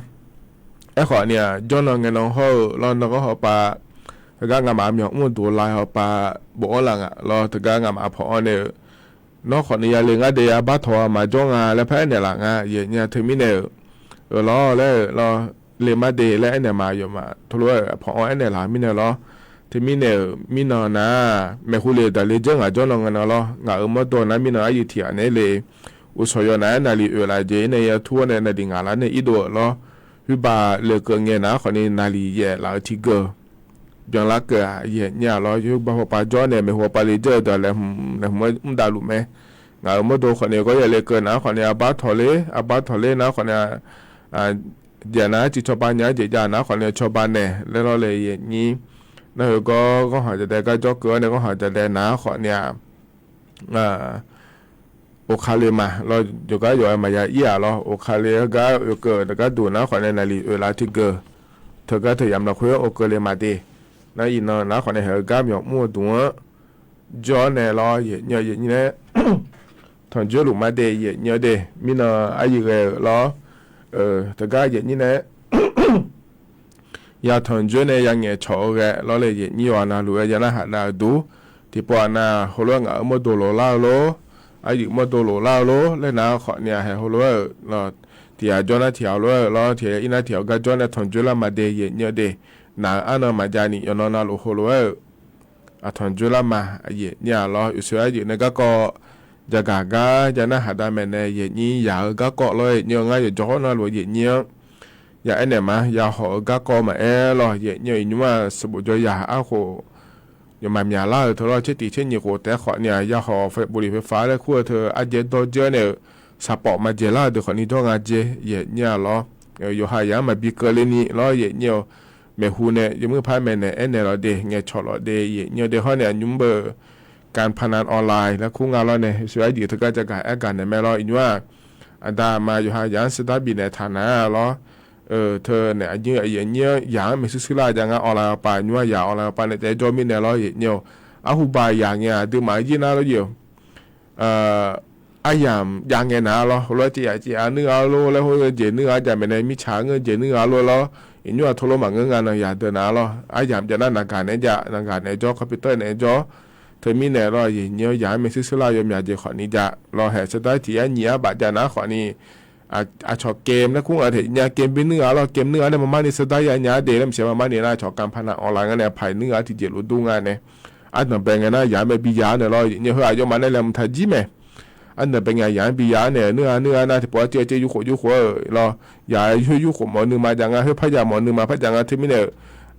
Aerkhawf ni-aq, jawrnan ngaenan hawr-eu lawr, nan ghanr hawpav heugar ngamaf myawq mr duq la hawpav bof-anr laf nga lawr, teugar ngamaf pawq-anr nae-euq, nawr khawf ni yale ngar de, arbar tawq-a maqjawr nga laer par aernaeq laf nga, yaqnyir-a teumirnae-euq, euq lawr laer-euq lawr, le mar de laer aernaeq ma, aqyawfmaf teulof-aer pawq-anr aernaeq laf mirnae lawr. Teumirnae-euq mirnan nar, maeqhu le-euq daqle dzeur ngaq jawrnan ngae nan lawr, ngaq-euq mawrdo nar mirnan arjuif tiq ghaq naeq-aer le, uqsawq yawq naq-aer naqli oeq laf jeq-ir nae ya tur-awr nae naqli ngaq lar nae irdov-euq lawr. Khoerbav lekeuv ngae nar khawf ni naqli yaef laf-eu tiqgeuq byanlar keuv-aq, yaqnyir-a lawr, yawbav hawpav jawr nae maeqhu hawpav le dzeur-eu deuq laeqhmq laeqhmq-aer mr davluf mae. Ngaq-euq mawrdo khawf ni gawr yaef le keuv nar khawf ni arbar tawq ler, arbar tawq ler nar khawf ni, jeq nar civ cawba nya-aer jeq jav nar khawf ni cawba naeq laer lawr le, yaqnyir. Nar heugawr ghanrhaq jadae gar jawr keuv-awr nae ghanrhaq jadae nar khawf ni-aq, oqkale ma lawr, jawqgar yawf-aer maqya ir-aq lawr, oqkale-eu gar oekeuv-euq gharduq nar khawf nae naqli oeq laf tiqgeuq, teugar teu yamq lafkhoer oekeuv le ma de. Nar iqnan nar khawf nae haeq-eu gar myawq mr-eu duq-anr jawr nae lawr, yaqnyir-a yaqnyir nae tanqjoer luf mar de, yaqnyir-a de, mirnan arjuif ghae-euq lawr, teugar yaqnyir nae ya tanqjoer nae ya ngaeqcawq-eu ghae lawr le, yaqnyir yawqghaq navluf-aer ya narhaq nav-euq dur. Tiqpov-aq nav heulof-aer ngaq-euq mawrdo loq lar-eu lor, arjuif mawrdo loq lar-eu lor laer nar khawf ni-aq haeq heulof-aer-euq lawr, tiq ghaq jawr nar tiq ghaq lof-aer-euq lawr, tiq ghaq ir nar tiq ghaq gar jawr nae tanqjoer lar ma de, yaqnyir-a de. Naq-euq arnan maqjav ni yawqnan navluf heulof-aer-euq Aqtanq Joerlar ma, aqyuif aqnyir-aq lawr, uqsoer arjeuf nae garkawv jagaq gar jav nar haqda maeqnaeq, aqyuif aqnyir yaq-eu garkawv lawr, aqyuif aqnyir-eu ngar yawqjawr hawr navluf aqyuif aqnyir-anr ya aernaeq ma. Yahawq-eu garkawv maqaer lawr, aqyuif aqnyir-eu iqnymr-aq sanqbof jawr yaq arkhof yawqmaq myaqlar-euq teu lawr, tser tiq tser nyiq khof taef-aer khawfni-aq, yahawq ไฟ boflif ไฟฟ้า laer kur-eu teu ardzae dawr dzeur nae-euq saqpawf maqdzaeqlar-eu deuq khawfni jawr nga dzae, aqyuif aqnyir-aq lawr. Yawqha yaq-anr maqbi keuvle ni lawr, aqyuif aqnyir-eu maeqhu nae yawmuiq par maeqnaeq aernaeq lawq de, ngaeqcawq lawq de, aqyuif aqnyir-eu de hawr nae aqnymr beu การพนันออนไลน์ laer kur nga lawr nae, uqsoer arjeuf teugar jagaq aer gaq naeq mae lawr, iqnymr-aq aqda aqma yawqha yaq-anr sardar bifnaeq taq naq-a lawr. Teu nae aqnyir aqyuif aqnyir-anr yaq-anr maeqshuir shuir lar jav nga, ออนไลน์ awqpav, iqnymr-aq yaq ออนไลน์ awqpav nae taef-aer jawr mirnae lawr, aqyuif aqnyir-eu, arhuba yaq ngae aqduimaf-eu jir nar lawr jeq-eu aryamq jav ngae naq-a lawr, heulof-aer tiq yaf tiq yaf nuir ghaq lor laer, hawr-eu jeq nuir ghaq-a jav maeqnaeq, mirtsaq ngeur jeq nuir ghaq lor lawr, iqnymr-aq tov lor maqngeur nga nan yaq deuq naq-a lawr, aryamq jav nar naqgaq naeq-aer jav, naqgaq naeq-aer jawr, computer naeq-aer jawr. Teumirnae lawr, aqyuif aqnyir-eu yaq-anr maeqshuir shuir lar-eu yawmyaq jeq khawfni jav lawr, haeq sardar tiq yar nyiq yar baf jav nar khawfni aqcawq เกม laer kur nga taef nya, เกม bi nuir ghaq lawr, เกม nuir ghaq nae maqmar ni sardar ya nya-a de laer maqsiq maqmar ni nar, aqcawq การพนันออนไลน์ nga nae paq nuir ghaq-anr tiqjeq luf dur nga nae, ardanq bae ngae nar yaq-anr maeq bi ya-awr nae lawr, aqyuif aqnyir-eu heu aqyawfmaf nae laeqhmq taq jir mae. Ardanq bae ngae yaq-anr bi ya-awr nae nuir ghaq nuir ghaq nar tiqpov-aer cev cev yurkhof yurkhof-eu lawr, yaq-aer khoer yurkhof mawf nuima jav nga, khoer par yaq mawf nuima par jav nga, teumirnae-euq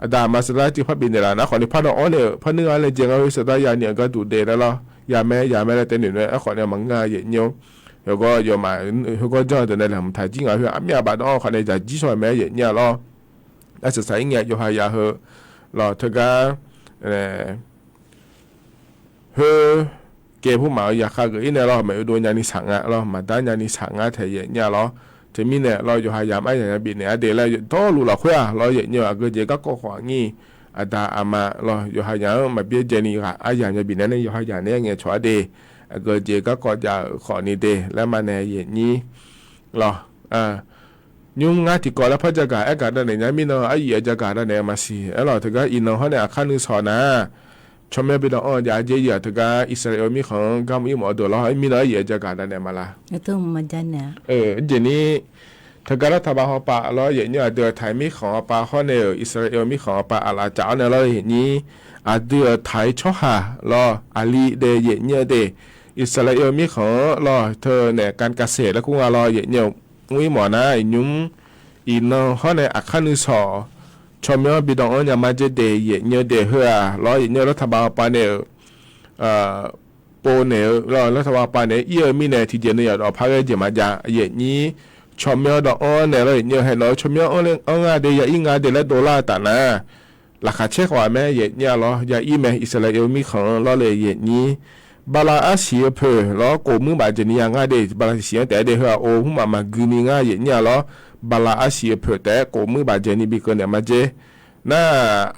aqda aqma sardar civ par bifnaeq laf nar khawfni par dawv-awr nae-euq par nuir ghaq laejae nga, khoer sardar ya ni-euq gharduq de laer lawr, ya mae ya mae laer taef noeq nae aerkhawf nae maqngeur-a, aqyuif aqnyir-eu. Yawqgawr yawfmaf khoergawr janr-eu deuq nae laeqhmq taq jir nga, khoer armyar aqbaf dawv-anr khawf nae dzaq jir shaw mae, aqyuif aqnyir-a lawr. Arsaq saq-ir ngae yawqha yaq heu lawr teugar khoer เกม purmaf-eu yaqkhav geuf-ir nae lawr, maeq-eu dov nyani saq nga lawr, maqdar nyani saq nga taef, aqyuif aqnyir-a lawr. Teumirnae lawr, yawqha yaq-anr aryamq ya bifnaeq-a de laer dawrluf lafkhoer-aq lawr, aqyuif aqnyir-eu aqgeu jeq garkawv khawf aqnyir aqda aqma lawr, yawqha yaq-anr maqbyaerdzae ni ghaq aryamq ya bifnaeq nae yawqha yaq naeq-aer ngaeqcawq-a de, aqgeu jeq garkawv jav-euq khawfni de laer ma nae, aqyuif aqnyir lawr. Nymr ngar tiqkawv laer par jagaq aer gaq danaeq nya mirnan, aryuif-aer jagaq danaeq maqsiq aer lawq. Teugar iqnan hawr nae aqkar nuisawq nar, tsawrmyanr bi dawv-anr jav-aer jaer-ir-aq, teugar Irsaqleqlav-eu mirkhanq-anr gar mr-ir mawf-eu deuq lawr, mirnan aryuif-aer jagaq danaeq maqlaq. Jeq ni, teugar lawr taqbav hawpav lawr, aqyuif aqnyir-eu aqdui-euq taq-ir mirkhanq hawpav hawr nae-euq Irsaqleqlav-eu mirkhanq hawpav aqlaf caf-awr nae lawr, aqyuif aqnyir aqdui-euq taq-ir tsawrhaq lawr, aqli dae aqyuif aqnyir-eu de, Irsaqleqlav-eu mirkhanq-anr lawr teu naeq การเกษตร laer kur nga lawr, aqyuif aqnyir-eu mr-ir mawf nar, iqnymr iqnan hawr nae aqkar nuisawq tsawrmyanr bi dawv-anr nya ma dzer de, aqyuif aqnyir-eu de heu-aq lawr, aqyuif aqnyir-eu lawr taqbav hawpav nae-euq pov naeq-eu lawr, lawr taqbav hawpav naeq-aer ir-eu mirnae tiqjeq nuiv yaf dawq par ghae jeq maqjav, aqyuif aqnyir tsawrmyanr dawv-anr naeq lawr, aqyuif aqnyir-eu haeq nawq-eu tsawrmyanr anr ler-anr nga de ya ir nga de laer dovlar-eu taf nar, laqkhaq caer khawf-aq mae, aqyuif aqnyir-a lawr, ya ir mae, Irsaqleqlav-eu mirkhanq-anr lawr le, aqyuif aqnyir. Bala arsiq-eu poeq lawr, kof muir baf dzaeq ni ya nga de, bala siq-anr taef-aer de heu-aq, or, mrmaf maqgui ni nga, aqyuif aqnyir-a lawr, bala arsiq-eu poeq taef-aer kof muir baf dzaeq ni bi keuv naeq ma dzer. Nar,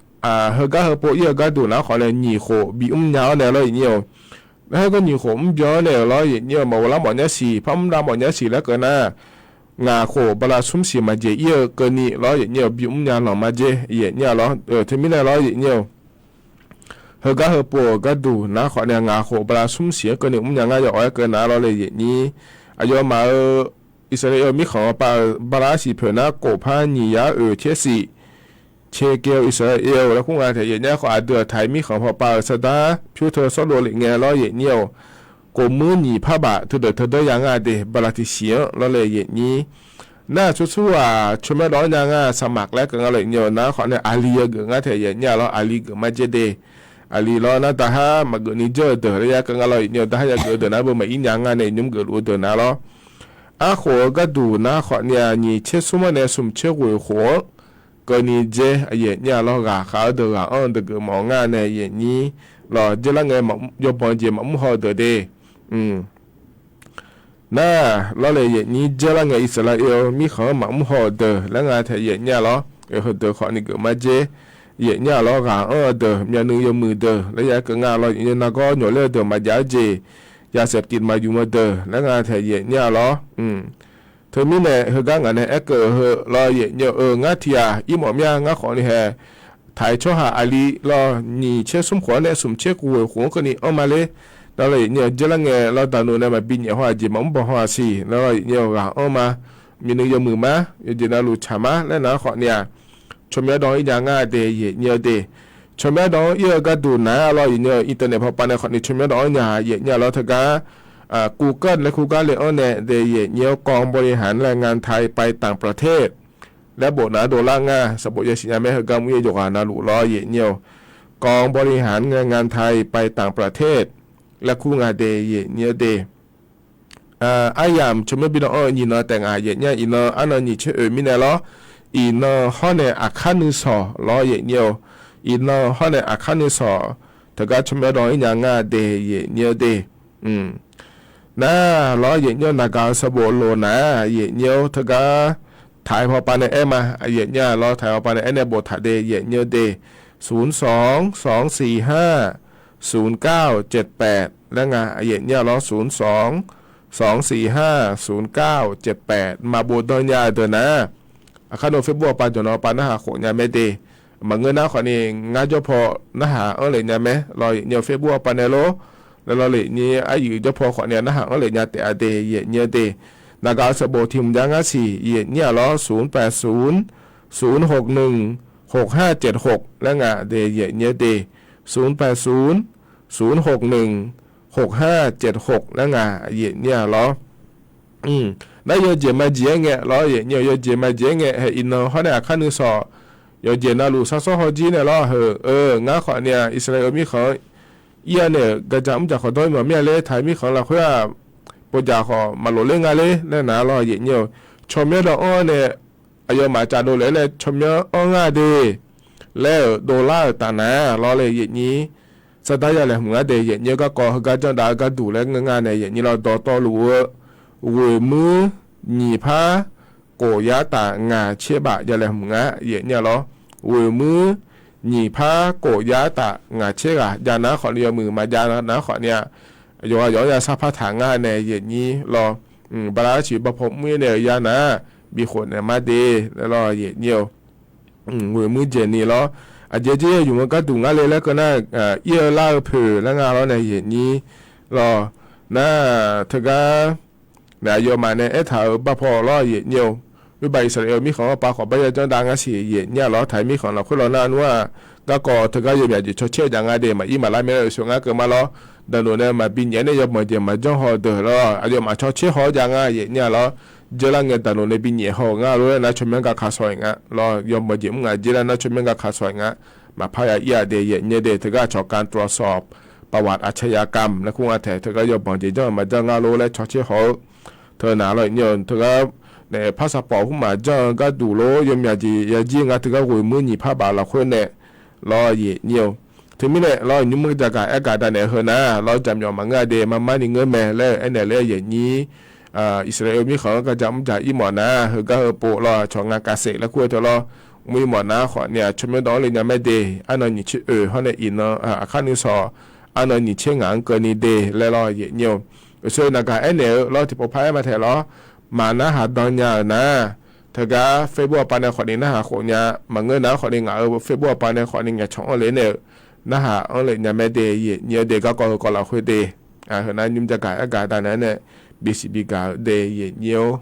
heugar heupov ir-eu gharduq nar khawf nae nyiq khof bi mrnya-awr nae lawr, aqyuif aqnyir-eu. Nar heugar nyiq khof mrbyan-awr nae-euq lawr, aqyuif aqnyir-eu, maqghov lar mawf nyar siq, par mr lar mawf nyar siq laer keuv nar, ngaq khof bala smr siq maqjeq ir-eu keuvni lawr, aqyuif aqnyir-eu, bi mrnya lanq ma dzer, aqyuif aqnyir-a lawr. Teumirnae lawr, aqyuif aqnyir-eu, heugar heupov-euq gharduq nar khawf nae ngaq khof bala smr siq-anr keuvni mrnya ngar yaw awq-aer keuv nar lawr le, aqyuif aqnyir. Aqyawfmaf-euq Irsaqleqlav-eu mirkhanq hawpav-euq bala arsiq poeq nar kof par nyiq yar oeq tser siq, cae kae-eu Irsaqleqlav-eu laer kur nga taef, aqyuif aqnyir-a khawf, aqdui-euq taq-ir mirkhanq hawpav-euq sardar pyur teu sawrlov lef ngae lawr, aqyuif aqnyir-eu, kof muir nyiq par baf teudeuq teudeur ya nga de, bala tiq siq-anr lawr le, aqyuif aqnyir. Nar-aq, tsawrtsur-aq, tsawrmyanr dawv-anr nya nga, saqmaq laer keuv nga lawr, aqyuif aqnyir-eu. Nar khawf nae aqli ya geuf ngar taef, aqyuif aqnyir-a lawr, aqli geuf ma dzer de. Aqli lawr nar, daqhar maqgeuf ni dzeur-eu deuq laer ya keuv nga lawr, aqyuif aqnyir-eu. Daqhar ya geuf-eu deuq nar beu maqir nya nga nae, nymr geufluf-eu deuq nar lawr. Arkhof-eu gharduq nar khawf nae-aq, nyiq tser smr-anr nae smq tser ghoeq khof-anr keuvni dzer, aqyuif aqnyir-a lawr, ghaqkhav-eu deuq ghaq anr-eu deuq geufmawf ngar nae, aqyuif aqnyir. Lawr dzer lar ngae, yawbanq jeq maqmr haw-eu deuq de. Nar lawr le, aqyuif aqnyir, dzer lar ngae Irsaqleqlav-eu mirkhanq-anr maqmr haw-euq deuq laer nga taef, aqyuif aqnyir-a lawr, heudeuq khawf ni geuf ma dzer. Aqyuif aqnyir-a lawr, ghaq anr-eu deuq, myavnuiv yawmuiq deuq laer ya keuv nga lawr, aqyuif aqnyir, nargawr nyawq ler-eu deuq maqjav-eu jeq, yasef tiv maqymq-eu deuq laer nga taef, aqyuif aqnyir-a lawr. Teumirnae heugar ngaq nae aerkeuv-eu heu lawr, aqyuif aqnyir-eu, ngar tiq ghaq ir mawf mir-a. Ngar khawf ni hae taq-ir tsawrhaq aqli lawr, nyiq tser smr khof-anr nae smq tser ghoeq khof-anr keuvni anr ma ler. Nar lawr, aqyuif aqnyir-eu, dzer lar ngae lawr, daqnuq nae maqbi nyaef haw-aq jeq maqmr baw haw-aq siq. Nar lawr, aqyuif aqnyir-eu, ghaq anr ma, myavnuiv yawmuiq ma, yawjeq navluf tsaq ma laer nar khawf ni-aq, tsawrmyanr dawv-ir nya ngar de, aqyuif aqnyir-eu de. Tsawrmyanr dawq-anr ir-eu gharduq nar-aq lawr, yaeqnyir-eu internet pawpav nae khawfni tsawrmyanr dawq-anr nya-a, yaeqnyir-a lawr teugar กูเกิล laer kur gar le-anr nae de yaeqnyir-awr กองบริหารแรงงานไทยไปต่างประเทศ laer bof nar dovlar nga, sanqbof yasiq nya mae, heugar mr-ir yawqghaq navluf lawr yaeqnyir-eu กองบริหารแรงงานไทยไปต่างประเทศ laer kur nga de yaeqnyir-eu de. Aryamq tsawrmyanr bi dawq-anr-eu nyiq nan taef nga yaeqnyir-a, iqnan arnan nyiq tser oeq mirnae lawr, iqnan hawr nae aqkar nuisawq lawr yaeqnyir-eu, iqnan hawr nae aqkar nuisawq teugar tsawrmyanr dawq-anr ir nya nga de yaeqnyir-eu de. Nar lawr yaeqnyir-eu naqgaq-eu sanqbof loq nar yaeqnyir-eu teugar taq-aer pawpav nae aer ma, yaeqnyir-a lawr, taq-aer pawpav nae aer nae boftaq de yaeqnyir-eu de. ศูนย์สองสองสี่ห้า ศูนย์เก้าเจ็ดแปด laer nga yaeqnyir-a lawr, ศูนย์สองสองสี่ห้า ศูนย์เก้าเจ็ดแปด maqbof dan nya-eu deuq nar, aqkar nae Facebook pawpav jawq nan pawpav narhaq khof nya mae de. Maqngeur nar khawfni ngar jawrpaw narhaq anr lef nya mae lawr yaeqnyir-eu Facebook pawpav nae lor. Laer lawr yaeqnyir aryuif jawrpaw khawfni narhaq anr lef nya taef-a de yaeqnyir-eu de. Naqgaq-eu sanqbof tiq hmq ja ngar siq yaeqnyir-a lawr, ศูนย์แปดศูนย์ ศูนย์หกหนึ่ง หกห้าเจ็ดหก laer nga de yaeqnyir-eu de. ศูนย์แปดศูนย์ศูนย์หกหนึ่งหกห้าเจ็ดหก laer nga yaeqnyir-a lawr. Nar yawjeq majeq-aer ngae lawr yaeqnyir-eu, yawjeq majeq-aer ngae, haeq iqnan hawr nae aqkar nuisawq yawqjeq navluf sar sawr hawjir nae lawr heu-eu ngar khawfni-aq Irsaqleqlav-eu mirkhanq-anr ir-a nae-euq gaqjaq mrjaq khawf dawr-ir mawf mir-a ler, taq-aer mirkhanq lafkhoer-aq povjaq khawf maqlof ler nga ler laer nar lawr yaeqnyir-eu, tsawrmyanr dawq-anr nae aqyawfmaf caf dovlef-aer nae tsawrmyanr anr nga de laer-euq dovlar-euq taf nar lawr le yaeqnyir. Sardar ya laeqhmq ngar de yaeqnyir-eu garkawv heugar janrdav-eu gharduq laer ngeur nga nae yaeqnyir lawr, dawqtawvluf-eu ghoeqmuir nyiq par kof yar taf ngaq tser baf ya laeqhmq ngar yaeqnyir-a lawr. Ghoeqmuir nyiq par kof yar taf ngaq tser ghaq jav nar khawfni yawmuiq maqjav nar khawfni-aq, yawqghaq yawq-anr ya sar par taq ngar nae yaeqnyir lawr. Bala arsiq bapaw mr-ir nae-euq ya nar bikhof naeq mar de laer lawr yaeqnyir-eu. Ghoeqmuir jeq ni lawr. Aqjeq jeq-aer yumq-eu gharduq ngar le laer keuv nar, ir-eu lar-eu poeq laer nga lawr nae yaeqnyir lawr. Nar teugar nae aqyawfmaf nae aertaq-euq bapaw lawr yaeqnyir-eu, oerbav Irsaqleqlav-eu mirkhanq-anr pav khawf bar ya janrdav ngar siq yaeqnyir-a lawr, taq-aer mirkhanq lafkhoer lawr nar nmr-aq, garkawv teugar yawmyaq jeq cawtser-eu jav nga de, maqir maqlar mae laer-euq sheuq ngar keuv ma lawr. Daqnoeq nae maqbi nyaef-aer nae yawbanq jeq maqjanr haw-eu deuq lawr, aqyawfmaf cawtser haw-eu jav nga yaeqnyir-a lawr. Dzeurlar ngae daqnoeq nae bi nyaef haw-euq ngar lof-aer nar tsawrmyanr gar ka shaw-iq nga lawr, yawbanq jeq mr ngaq dzeurlar nar tsawrmyanr gar ka shaw-iq nga. Maqpar ya ir-a de yaeqnyir de, teugar aqcawq การตรวจสอบประวัติอาชญากรรม laer kur nga taef, teugar yawbanq jeq janr-eu maqjanr nga lof laer cawtser haw-eu teu nar lawr yaeqnyir-eu, teugar nae passport hmq maqjanr-eu gharduq lof yawmyaq jeq ya jir nga, teugar ghoeqmuir nyiq par baf lafkhoer nae lawr yaeqnyir-eu. Teumirnae lawr nymr mr jagaq aer gaq da naeq heu nar lawr jaqmyawf maqngeur-a de, marmar ni ngeur mae laer-euq aernaeq ler yaeqnyir. Irsaqleqlav-eu mirkhanq-anr garja mr jaq ir mawf nar heugar heu pov lawr aqcawq nga kav sef laer kur-eu teu lawr, mr ir mawf nar khawfni-aq tsawrmyanr dawq-anr le nya mae de. Arnan nyiq tser oeq hawr nae iqnan aqkar nuisawq arnan nyiq tser ngaq-anr keuvni de laer lawr yaeqnyir-eu. Uqshoe naqgaq aernaeq-eu lawr tiqpov par aer ma taeq lawr, maqnarhaq dan nya-euq nar, teugar Facebook pawpav nae khawfni narhaq khof nya. Maqngeur nar khawfni ngaq-euq Facebook pawpav nae khawfni ngaeq cawq-anr le nae-euq narhaq anr le nya mae de yaeqnyir-eu de, garkawv heukawv lafkhoer de. Heu nar nymr jagaq aer gaq da naeq-aer nae bisiq bi gaq-eu de yaeqnyir-or.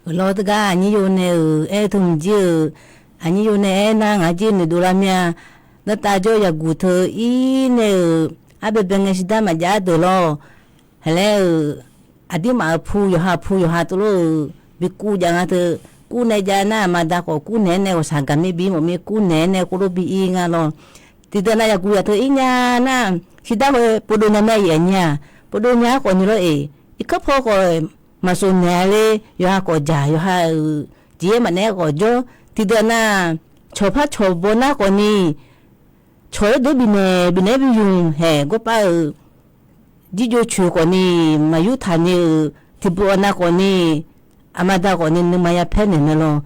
Euq lawr teugar aqnyir yo nae-euq aer teu mqjir-euq, aqnyir yo nae aer nar ngaq jir noeqdov lar mir-a. Danrtav jawr yaqguq teu ir nae-euq arbaebae ngae shidar maqjav-ar deuq lawr. Haqlaer-euq aqdirmaf-euq pu yawqha pu yawqha tov lof-euq bi kuv jav nga teu. Kuv nae jav nar aqma da khawf kuv naeq-aer nae ghawqshaq gaq mir bi mawf mir, kuv naeq-aer nae khoerlof bi ir nga lawr. Tiqdeuq nav yaqguq yaq teu ir nya nar, shidar khoer povdov nya mae yaeq aqnyir-aq, povdov nya-ar khawfni lawr-eq, irkanr paw khawf maqsof naeq-a le, yawqha khawf jaq, yawqha-euq jeq-aer maqnaeq-aer khawf jawr. Tiqdeuq nav cawqpar cawqbaw nar khawfni, cawq-aer dov bifnaeq bifnaeq-aer bi yumq haeq gawrpar-euq jirjov coeq khawfni, maqyur taq ni-euq tiqpov nav khawfni, aqma da khawfni nuima yapaer naeq mae lawr.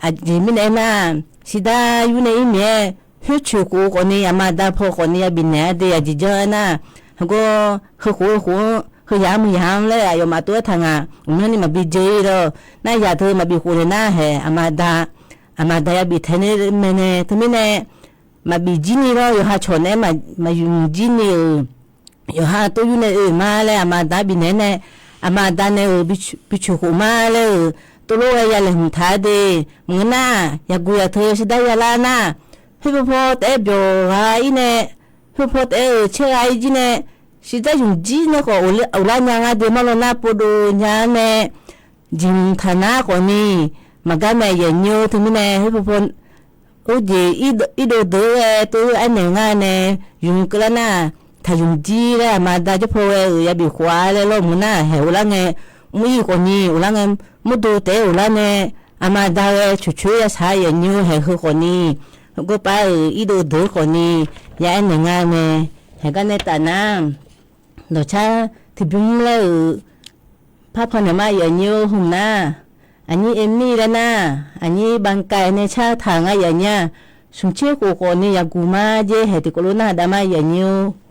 Aqjeq mirnae aernar, shidar yur nae ir maeq-aer, khoer coeq khof-eu khawfni aqma da paw khawfni yabif naeq-a de. Aqjeq janr aernar, heugar heukhof heukhof-anr heuyaq-anr muiq yaq-anr laer aqyawfmaf tov-aer taq ngaq, mqmyanr ni maqbi jeur-ir lawr. Nar yaq teu maqbif khof naeq nar haeq aqma da, aqma da yabif taeq nae mae nae teumirnae maqbif jir ni lawr, yawqha cawq naeq-aer maqyuif jir ni-euq, yawqha tov yur nae oe ma laer aqma da bifnaeq-aer nae, aqma da nae-euq bi coeq khof ma laer-euq tovlof-aer ya laeqhmq taq-a de. Maqngeur nar, yaqguq yaq teu shardar yalar nar, khoerpaw paw taef-aer byawq gha-ir nae, khoerpaw paw taef-aer-euq caer gha-ir jir nae, shardar ymq jir nae khawf uqlar nya nga de. Marlawr nar povdov nya-anr nae, jeqhmq taq nar khawfni, maqgar mae yaqnyir-or. Teumirnae khoerpaw paw urjeq irdov deuq-aer ghae tov-aer aernaeq nga nae, ymq keuvlar nar, taqymq jir laer aqma da jawr paw ghae-euq yabif khof-a laer lawr mq nar haeq uvlar ngae, mr-ir khawfni uvlar ngae, mawrdo taef-aer uvlar nae, aqma da ghae coeqcoeq-aer yashaq-a yaqnyir-or. Haeq heu khawfni, heugawr pav-euq irdov deuq khawfni, ya aernaeq nga mae. Haeq gar nae taf nar, dawqcar tiqbymr laer-euq par pawnaeq ma yaqnyir-or. Hmq nar, aqnyir Emily laer nar, aqnyir banqkaeq nae car taq nga yaqnyir-aq, smq tser khof khawfni yaqguq ma jer haeq tiqkawv lof nar dav ma yaqnyir-or.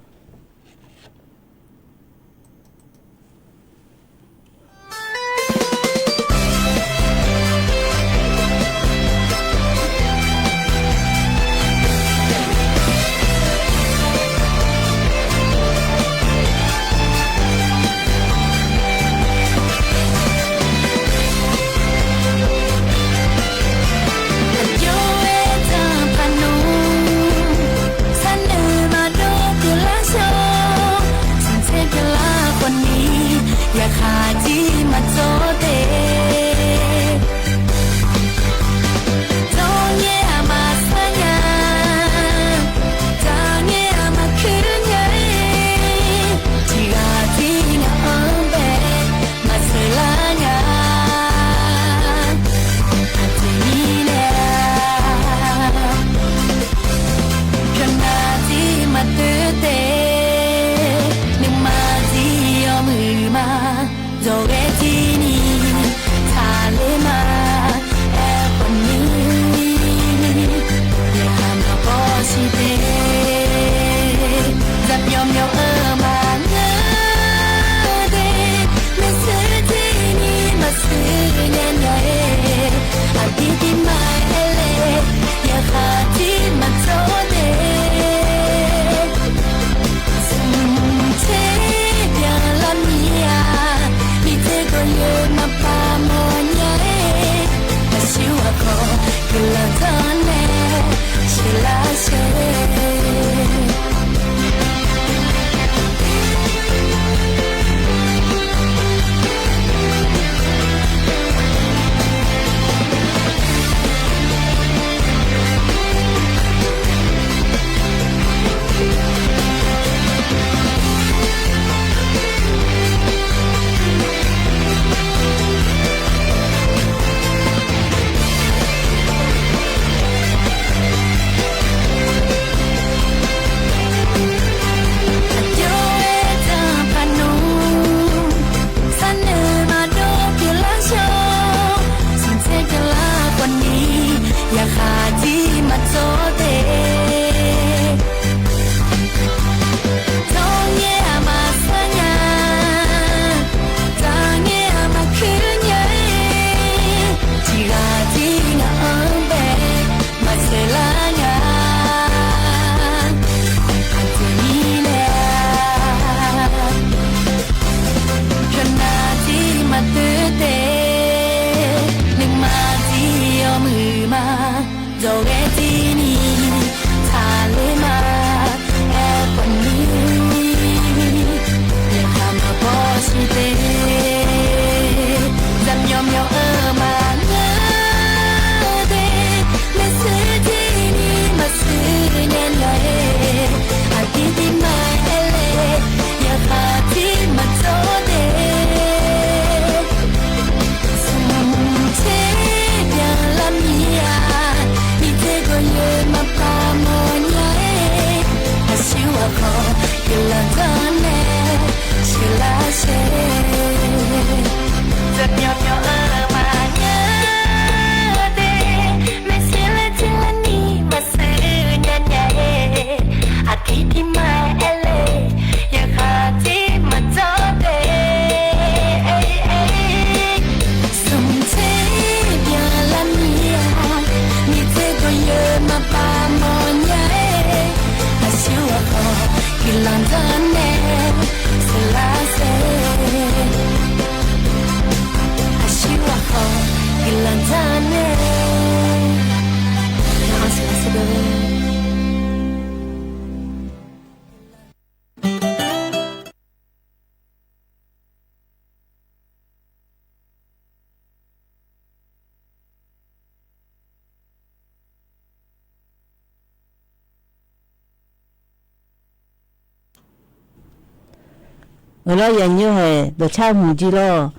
Euq lawr, yaqnyir haeq dawqcar hmq jir lawr.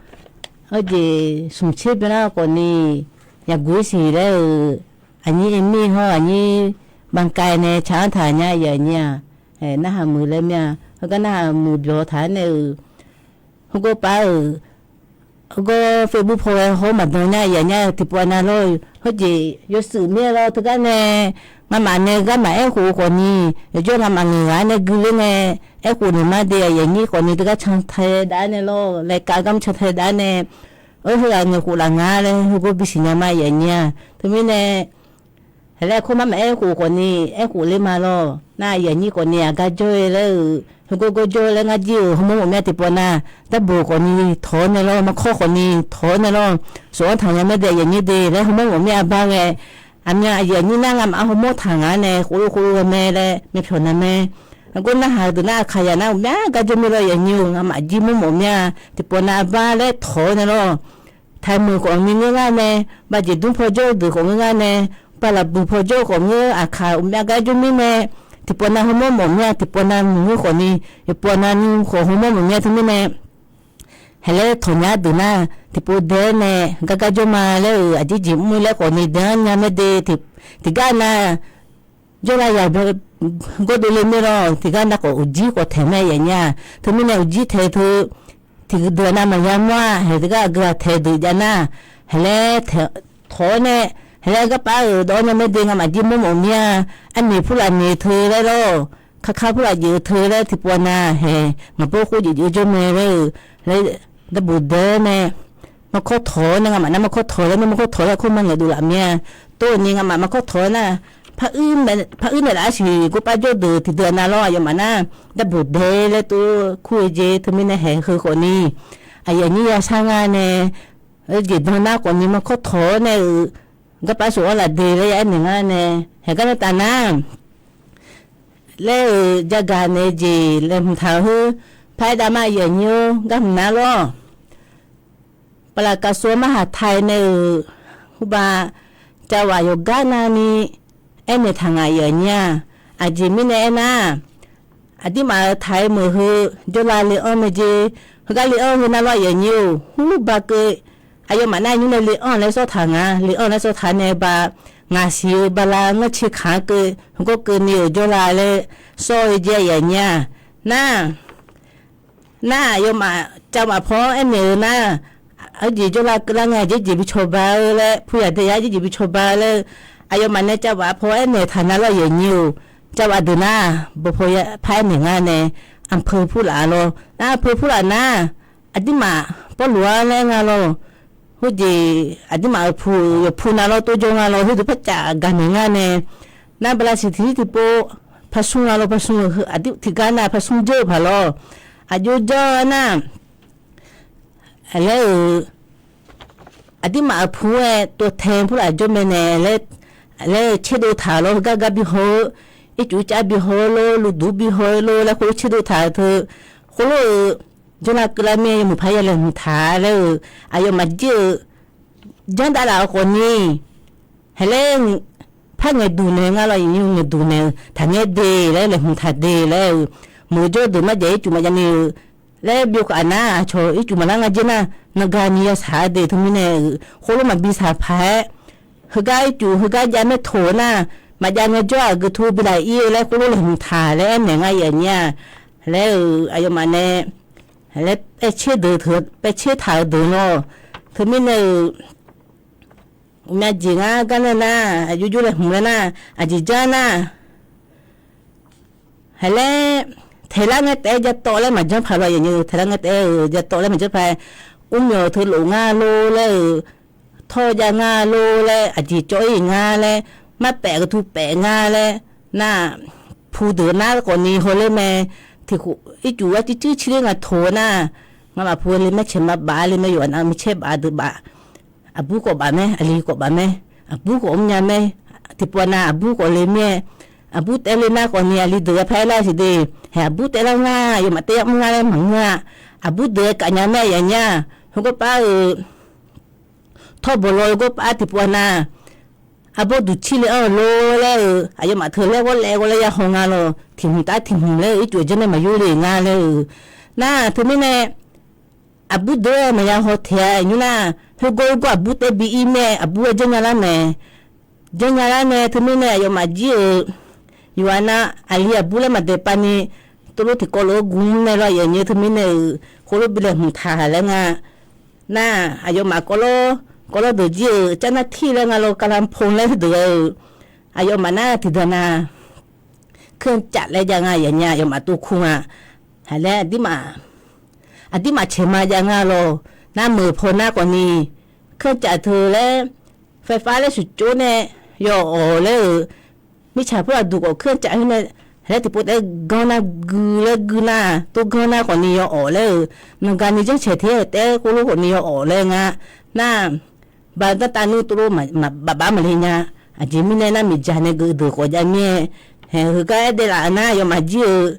Hawjeq smq tser byanlar khawfni yaqguq-ir siq laer-euq, aqnyir Amy hawr aqnyir Bankai nae tsaq-anr taq nya, yaqnyir-aq, narhaq muiq laer mir-a. Heugar narhaq muiq byawq taq-aer nae-euq, heugar pav-euq, heugar Facebook paw ghae hawr maqdan nya, yaqnyir tiqpov nav lawr. Hawjeq yawshuif mir-aer lawr, teugar nae ngamaf nae garma aerkhof-eu khawfni, yawjawr ngamaf ngaq-anr nae guiler ngae, aerkhof naeq mar de, yaqnyir khawfni teugar cantae dav-aer nae lawr, laeqkav gar cantae dav-aer nae, aer, heughaq ngaeqkhof laf nga laer heugar bisiq nya ma, yaqnyir-aq. Teumirnae, haeq laer kawr mar maqaer khof khawfni, aerkhof ler ma lawr. Nar yaqnyir khawfni aqgar jawr-eu laer-euq, heugar gawr jawr-eu laer ngar jir-euq hawmawr mawf mir-a. Tiqpov nav, darboq khawfni tawq-awr nae lawr, markawr khawfni tawq-awr nae lawr, sawf-anr taq nya mae de, yaqnyir de laer hawmawr mawf mir-a bar ghae. Aqmyan aqyuif aqnyir nar ngamaf-anr hawmawr taq nga nae, khof khof ghae mae laer myavpyawq na mae. Heugar narhaq-eu deuq nar aqkaqyaq nar uqmya gar jawr mir lawr, yaqnyir-eu, ngamaf jir mawr mawf mir-a. Tiqpov nav bar laer tawq-awr nae lawr, taqmeuq khawf ngeur ngar nae, baqjeq dmr paw jawr-eu deuq khawf ngeur ngar nae, baqlaqbuiq paw jawr-eu khawf ngeur, aqkaq uqmya gar jawr mir mae. Tiqpov nav hawmawr mawf mir-a. Tiqpov nav maqngeur khawfni, tiqpov nav nymr khawf hawmawr mawf mir-a. Teumirnae, haeq laer tawq nya deuq nar, tiqpov dae-aer nae gargar jawr ma laer-euq, aqjeq jeq mr laer khawfni dae-anr nya mae de. Tiqgar nav jawrlav yaq gawrdov le mir lawr. Tiqgar nav khawf uqjir khawf taeq mae, yaqnyir-aq. Teumirnae uqjir taeq teu, tiqdeuq nav maqya mawr-a. Haeq teugar aqgeu-aq taeq deuq jav nar, haeq laer tawq-awr nae, haeq laer garpav-euq dawv-awr nya mae de, ngamaf jir mawr mawf mir-a. Arnaeq purlaf naeq teu laer lawr, kakar purlaf jeq-eu teu laer tiqpov nav haeq maqbawr khoer jeq jeq-eu jawr mae laer-euq, laer darboq dae-awr nae, markawr tawq-awr nae, ngamaf nar markawr tawq laer, nar markawr tawq laer kawr ma ngaeqdov laf mir-a. Tov-eu ni ngamaf markawr tawq-awr nar, par uir naeqlaf-a siq, gawrpav jawr deuq tiqdeuq nav lawr, aqyawfmaf nar darboq dae laer tov kur-eu jeq. Teumirnae haeq heu khawfni, aqyuif aqnyir yashar ngar nae, jeqdan nar khawfni markawr tawq-awr nae-euq, garpav sawf-anr laf de laer ya aernaeq ngar nae, haeq gar nae taf nar, laer-euq jagaq naeq-eu jeq laeqhmq taq-eu heu, par-aer dav ma, aqyuif aqnyir-or, gar hmq nar lawr. Baqlaqkaqsov marhaq tai nae-euq, hubaq, cavghaq yawqgar navni aernaeq taq ngaq, aqyuif aqnyir-aq. Aqjeq mirnae aernar, aqdirmaf-euq taq-aer meuq heu, jawrlav le-anr mae jeq, heugar le-anr heu nar lawr, aqyuif aqnyir-or, hurba keuv, aqyawfmaf nar nymr nae le-anr laer sawr taq nga, le-anr laer sawr taq nae ba, ngaq siq-eu bala ngar tser kaq-anr keuv, heugar keuvni-euq jawrlav laer sawr-eu jeq, aqyuif aqnyir-aq. Nar, nar aqyawfmaf cavghaq paw-anr aernaeq-eu nar, arjeq jawrlav keuvlar ngae, jeqjeq bi cawba-eu laer, puyaq daeyar jeqjeq bi cawba laer, aqyawfmaf nae cavghaq paw aernaeq taq nar lawr, aqyuif aqnyir-or, cavghaq deuq nar, bawpaw par aernaeq ngar nae, aqpeu purlaf lawr. Nar aqpeu purlaf nar, aqdirmaf Pawrluv-anr laer nga lawr. Khoerjeq aqdirmaf-euq pu-euq yawqpu nav lawr tov jawr nga lawr, khoerdeuq par caf gaqnaeq ngar nae, nar bala siq tiqzir tiqpov, parsmr nga lawr, parsmr-eu heu, aqdir tiqgar nar parsmr dzeur-eu paq lawr. Aqjox janr-eu nar, laer-euq, aqdirmaf-euq pu-aer tov tae purlaf jawr mae nae laer, laer tserdov taq lawr, heugar gar bi haw-eu, ircuf cav bi haw-eu lor, luvduq bi haw-eu lor laer khoerlof tserdov taq-eu teu, khoerlof-euq, jawrlav keuvlar mir-aer yawmuiq paq-aer ya laeqhmq taq laer-euq, aqyawfmaf jir-eu, janr dav laf-euq khawfni, haeq laer, par ngaeqduq naeq nga lawr, aqyuif aqnyir ngaeqduq naeq-eu taqngaer de laer laeqhmq taq de laer-euq, meuq jawr deuq marjav ircuf maqjav ni-euq, laer byov khaf nar, aqcawq ircuf maqlar nga jaer nar, nanga ni yasaq-a de teumirnae-euq, khoerlof maqbi saq paq-aer, heugar ircuf heugar jav maer toq-eu nar, maqjav ngaejawr-aq geuq tu bi laf ir-eu laer khoerlof laeqhmq taq laer aernaeq ngar, aqyuif aqnyir-aq. Laer-euq aqyawfmaf nae, laer paev tser deuq teu, paev tser taq-eu deuq lawr. Teumirnae-euq, uqmya jeq ngar gar nar nar, aqjox jov laeqhmq laer nar, aqjeq janr nar, haeq laer, taeqlar ngae taef-aer ja tawv laer maqjanr paq lawr, aqyuif aqnyir-euq, taeqlar ngae taef-aer-euq ja tawv laer maqjanr paq-aer, mrmyawq teu lof ngar lor laer-euq, tawr jav ngar lor laer, aqjeq cawv-ir ngar laer, marpaef geuq tu paef ngar laer, nar, pu deuq nar khawfni hawler mae, tiq khof ircuf arcuir cuir cir ler nga toq nar, ngamaf pu le maer caeq ma baf le mae, yawqha nav-eu micaer baf deuq baf, aqbur khawf baf mae, aqli khawf baf mae, aqbur khawf mrnya mae, tiqpov nav aqbur khawf le mir-aer, aqbur taev le nar khawfni aqli deuq-aer par-aer lar siq de, haeq aqbur taev lar ngar, aqyawfmaf taev yar mr ngar laer maqngeur-a, aqbur deuq-aer kaf nya mae, aqyuif aqnyir-aq, heugar par-euq tawrbawq law-eu gawr par tiqpov nav, arbawr duq cir le-anr-eu lor laer-euq, aqyawfmaf teu laer ghawrlaev ghawrlaev ya haw nga lawr, tiq hmq tav tiq hmq laer-euq, ircuf-eu janr nae maqyor le nga laer-euq, Nar teumirnae aqbur deuq-aer maqya haw taeq-a nymr nar, khoergawr khoergawr aqbur taef bi ir mae, aqbur-aer janrnya lar mae. Janrnya lar nae teumirnae aqyawfmaf jir-euq yawqha nar aqli aqbur laer maqdaeq pav ni, tov lof tiqkawv lof-aer gu mr nae lawr, aqyuif aqnyir teumirnae-euq khoerlof bi laeqhmq taq laer nga. Nar aqyawfmaf kawvlawr kawvlawr deuq jir-euq carnar tir laer nga lawr, kavlan pov laer heudeuq ghae-euq, aqyawfmaf nar tiqdaq nav เครื่องจักร laer jav nga, aqyuif aqnyir aqyawfmaf tov kur nga. Haq laer aqdirmaf caeq ma jav nga lawr. Nar meuq paw nar khawfni เครื่องจักร teu laer ไฟฟ้า laer shuqcov nae yawawq laer-euq, mirtsaq purlaf duq khawf เครื่องจักร khoer nae laer tiqpov taef-aer ganr nar gui laer gui nar, tov ganr nar khawfni yawawq laer-euq, nanqgani janrcaeq ter-eu taef-aer khoerlof khawfni yawawq laer nga. Nar ba danrtav nmr tov lof baf baf maqle nya. Aqjeq mirnae nar miqdzaq nae geuf deuq khawf jav mir-aer, haeq heugar aer daef laf-eu nar aqyawfmaf jir-euq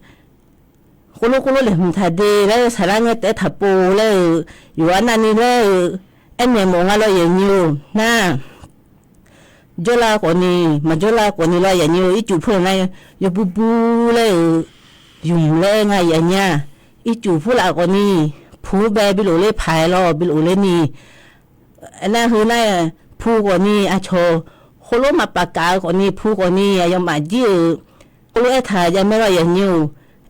khoerlof khoerlof laeqhmq taq de laer-eu saqlar ngae taef-aer taqpov laer-euq, yawqha navni laer-euq aernaeq mawf nga lawr, aqyuif aqnyir-or. Nar jawrlav khawfni maqjawrlav khawfni lawr, aqyuif aqnyir-or, ircuf purlaf nar yawbur bur laer-euq, yumq laer nga, aqyuif aqnyir-aq. Ircuf purlaf khawfni pu bae bi lof ler paq-aer lawr, bi lof ler ni nar heu nar pu khawfni aqcawq khoerlof maqpaf kaf-eu khawfni pu khawfni aqyawfmaf jir-euq khoerlof aertaq jav mae lawr, aqyuif aqnyir-or.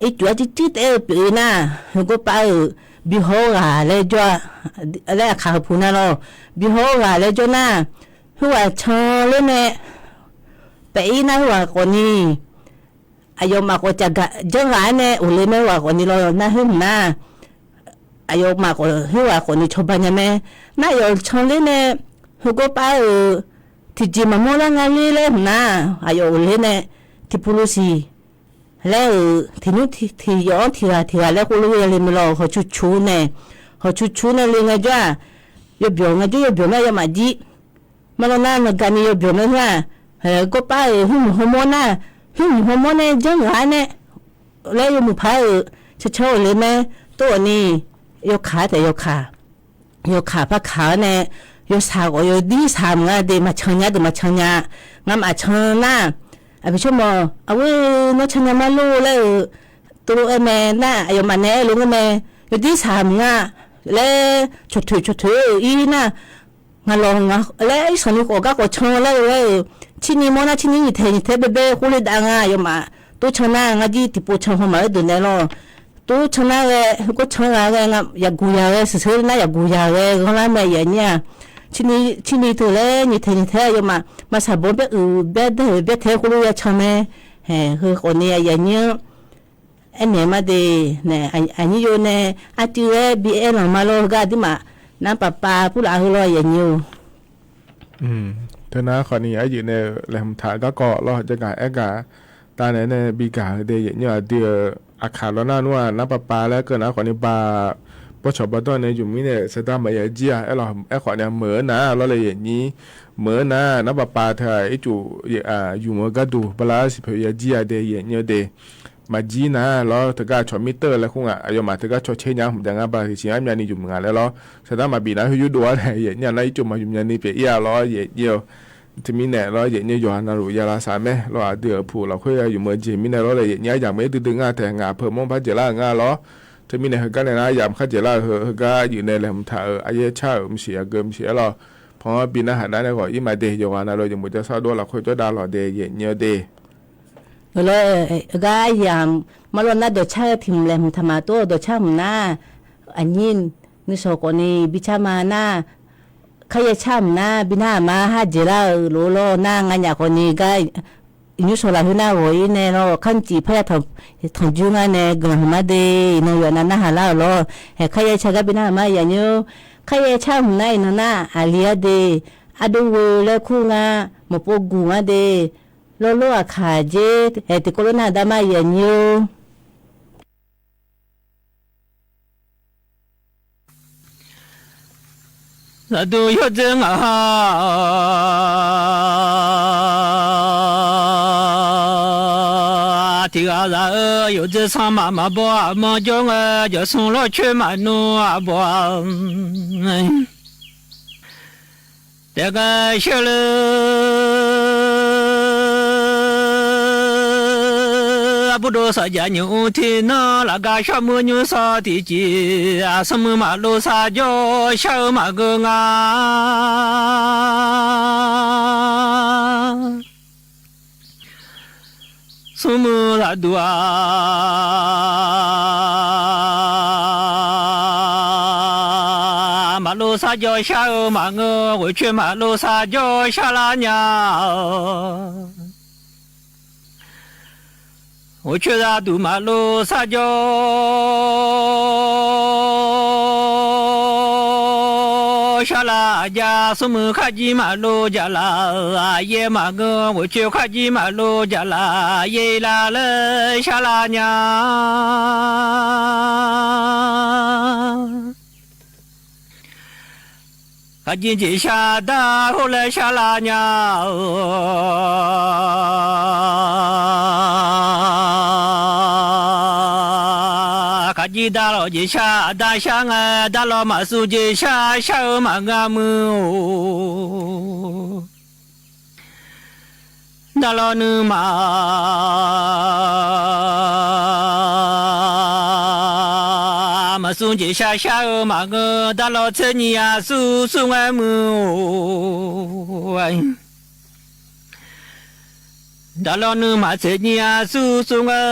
Ircuf arcuir cuir taef-aer-eu pyeuf-eu nar, heugawr pav-euq bi haw-awr ghaq laer jawr-a laer aqkaq heu pu nar lawr, bi haw-awr ghaq laer jawr nar, khoerghaq can ler nae paef ir nar khoerghaq khawfni aqyawfmaf khawf caqgaq janr ghaq-aer nae of le mae, khoerghaq khawfni lawr nar khoer hmq nar aqyawfmaf khoerghaq khawfni cawba nya mae. Nar aqyawf can ler nae heugawr pav-euq tiqjeq maqmawr lar nga ler laer hmq nar, aqyawf of ler nae tiqpov losiq laer-euq tiqnymr tiqyawf-anr tiqghaq tiqghaq laer khoerlof-aer le mae lawr, hawqcu cu nae, hawqcu cu nae le ngaejawr-aq, yawbyawq ngaejawr yawbyawq mae, aqyawfmaf jir ma lawr nar, nanqgani yawbyawq mae nar-aq, gawrpav-euq hmq hawmawr nar, hmq hawmawr nae janr ghaq-aer nae laer yawmuiq paq-euq cancan of le mae. Tov-awq ni yawkaq-a taef yawkaq yawkaq par kaq-awr nae, yawshaq khawf yawdir shaq mq nga de, maqcan nya deuq maqcan nya. Ngamaf can nar, aqpoeq tsawrmawq aqghoer nawr can nya mar lor laer-euq tov lof-aer mae nar, aqyawfmaf nae aer lof-aer mae, yawdir shaq mq nga laer cawqtoeq cawqtoeq-euq ir nar, ngaq lawq nga laer irsanq ni khawf gar khawf can laer-eu laer-euq, cirni mawr nar cirni nyiq taeq nyiq taeq baebae khoerle dav nga, aqyawfmaf tov can nar ngar jir tiqpov can haw maqaer deuq nae lawr. Tov can nar ghae, gawr can ghaq ghae, yaqguq yaq ghae, sheuqsheuq nar yaqguq yaq ghae ghanrlar mae, aqyuif aqnyir-aq. Cirni teu laer nyiq taeq nyiq taeq aqyawfmaf maqshaq bawr byaer uiq byaer daeq byaer taeq khoerlof ya can mae. Haeq heu khawfni aqyuif aqnyir-anr aernaeq ma de, aqnyir yo nae arcuiv-aer bi aer lanq ma lor, heugar aqduimaf nar pavpav purlaf heu lawr, aqyuif aqnyir-or. Teunar khawfni aqyuif nae-euq laeqhmq taq garkawv lawr, jagaq aergaq tavnaeq nae bi gaq-eu de, aqyuif aqnyir aqdui-euq aqkaq lawr nar nmr-aq nar pavpav laer keuv nar khawfni ba bawrcawq bawrdanr nae yumq mirnae saqdaq maqya jir-a, aerlawq aerkhawf nae meuq-eu nar lawr le, aqyuif aqnyir meuq-eu nar nar pavpav teu-aq ircuf yumq-eu gharduq bala siqpoeq ya jir-a de, aqyuif aqnyir de. Maqjir nar lawr, teugar cawq mir teuv-eu laer kur ngaq, aqyawfmaf teugar cawq caer nya hmq jav ngar ba tiqsiq armyavni yumq ngaq laer lawr, saqdaq maqbif nar khoer yurdov-ar nae, aqyuif aqnyir nar ircuf maqyumq nyani pyeuf ir-a lawr, aqyuif aqnyir-or. Teumirnae lawr, aqyuif aqnyir yawqha navluf ya lavsav mae lawr, aqdui-euq puq lafkhoer yumq-eu jeq mirnae lawr le, aqyuif aqnyir aryamq-eu duidui nga taeq ngaq peuq mawr par dzaeqlar-euq nga lawr. Teumirnae heugar nae nar yamq khar dzaeqlar-euq heu heugar aqyuif nae laeqhmq taq-euq aqyaer car-euq maqsiq aqgeu maqsiq aerlawq. Panqanr bi narhaq nar nae ghawq ir ma de, yawqghaq navluf yawmuiq jawrsar dov lafkhoer jawrdav lawq de, aqyuif aqnyir-or de. Heulof-aer gar yamq mar lawr nar dawqcar-eu tiq hmq laeqhmq taq maq tov-eu dawqcar hmq nar, aqnyir nuishawq khawfni bi car ma nar, karyaer car hmq nar bi nar aqma har dzaeqlar-euq lof lawr nar, nganyaf khawfni gar nymrshawq lafkhoer nar ghawq ir nae lawr, karnavcif parya tanqjoer ngar nae guiqlanq hmq mar de, iqnan yawqnan narhaq lar-euq lawr. Haeq karyaer car gar bi nar aqma yaf nymr, karyaer car hmq nar iqnan nar aqli-ar de, ardov ghoe laer kur ngar, maqpov guq ngar de, lawrlor aqkaq jer, haeq tiqkawv lof nar aqda mar yaf nymr-or. Zaqduq yawdzer ngaq ha tiq ghaq zaq-eu yawdzer sanqmaq maqbaw aqmanr jawr ngae, jawq smr lawr coer maqnmr aqbaw-a. Taef ghae sheuqle-eu Bawrdov saqjaq nymq-mr tiqnan lafgaq shawr muir nymr sawr tiqjeq, smrmuiq maqlov sar jawr shar-eu maqngeur nga. Smrmuiq zaqduq-aq, maqlov sar jawr shar-eu maqngeur, ghoeqcoer maqlov sar jawr shar lar nya-awq. Ghoeqcoer zaqduq maqlov sar jawr shar lar aqjav, smrmuiq kharjir maqlov jaqlaf-euq aqyaer maqngeur, ghoeqcoer kharjir maqlov jaqlaf aqyaer lar laer shar lar nya. Khaqjir jeqshar dar hawr laer shar lar nya-awq. Khaqjir darlawq jeqshar aqda shar ngae, darlawq maqsur jeqshar shar-eu maqngeur muiq-or. Darlawq nuima maqsur jeqshar shar-eu maqngeur, darlawq tser nyiq aqsur sur ngae muiq-or. Darlawq nuima tser nyiq aqsur sur ngae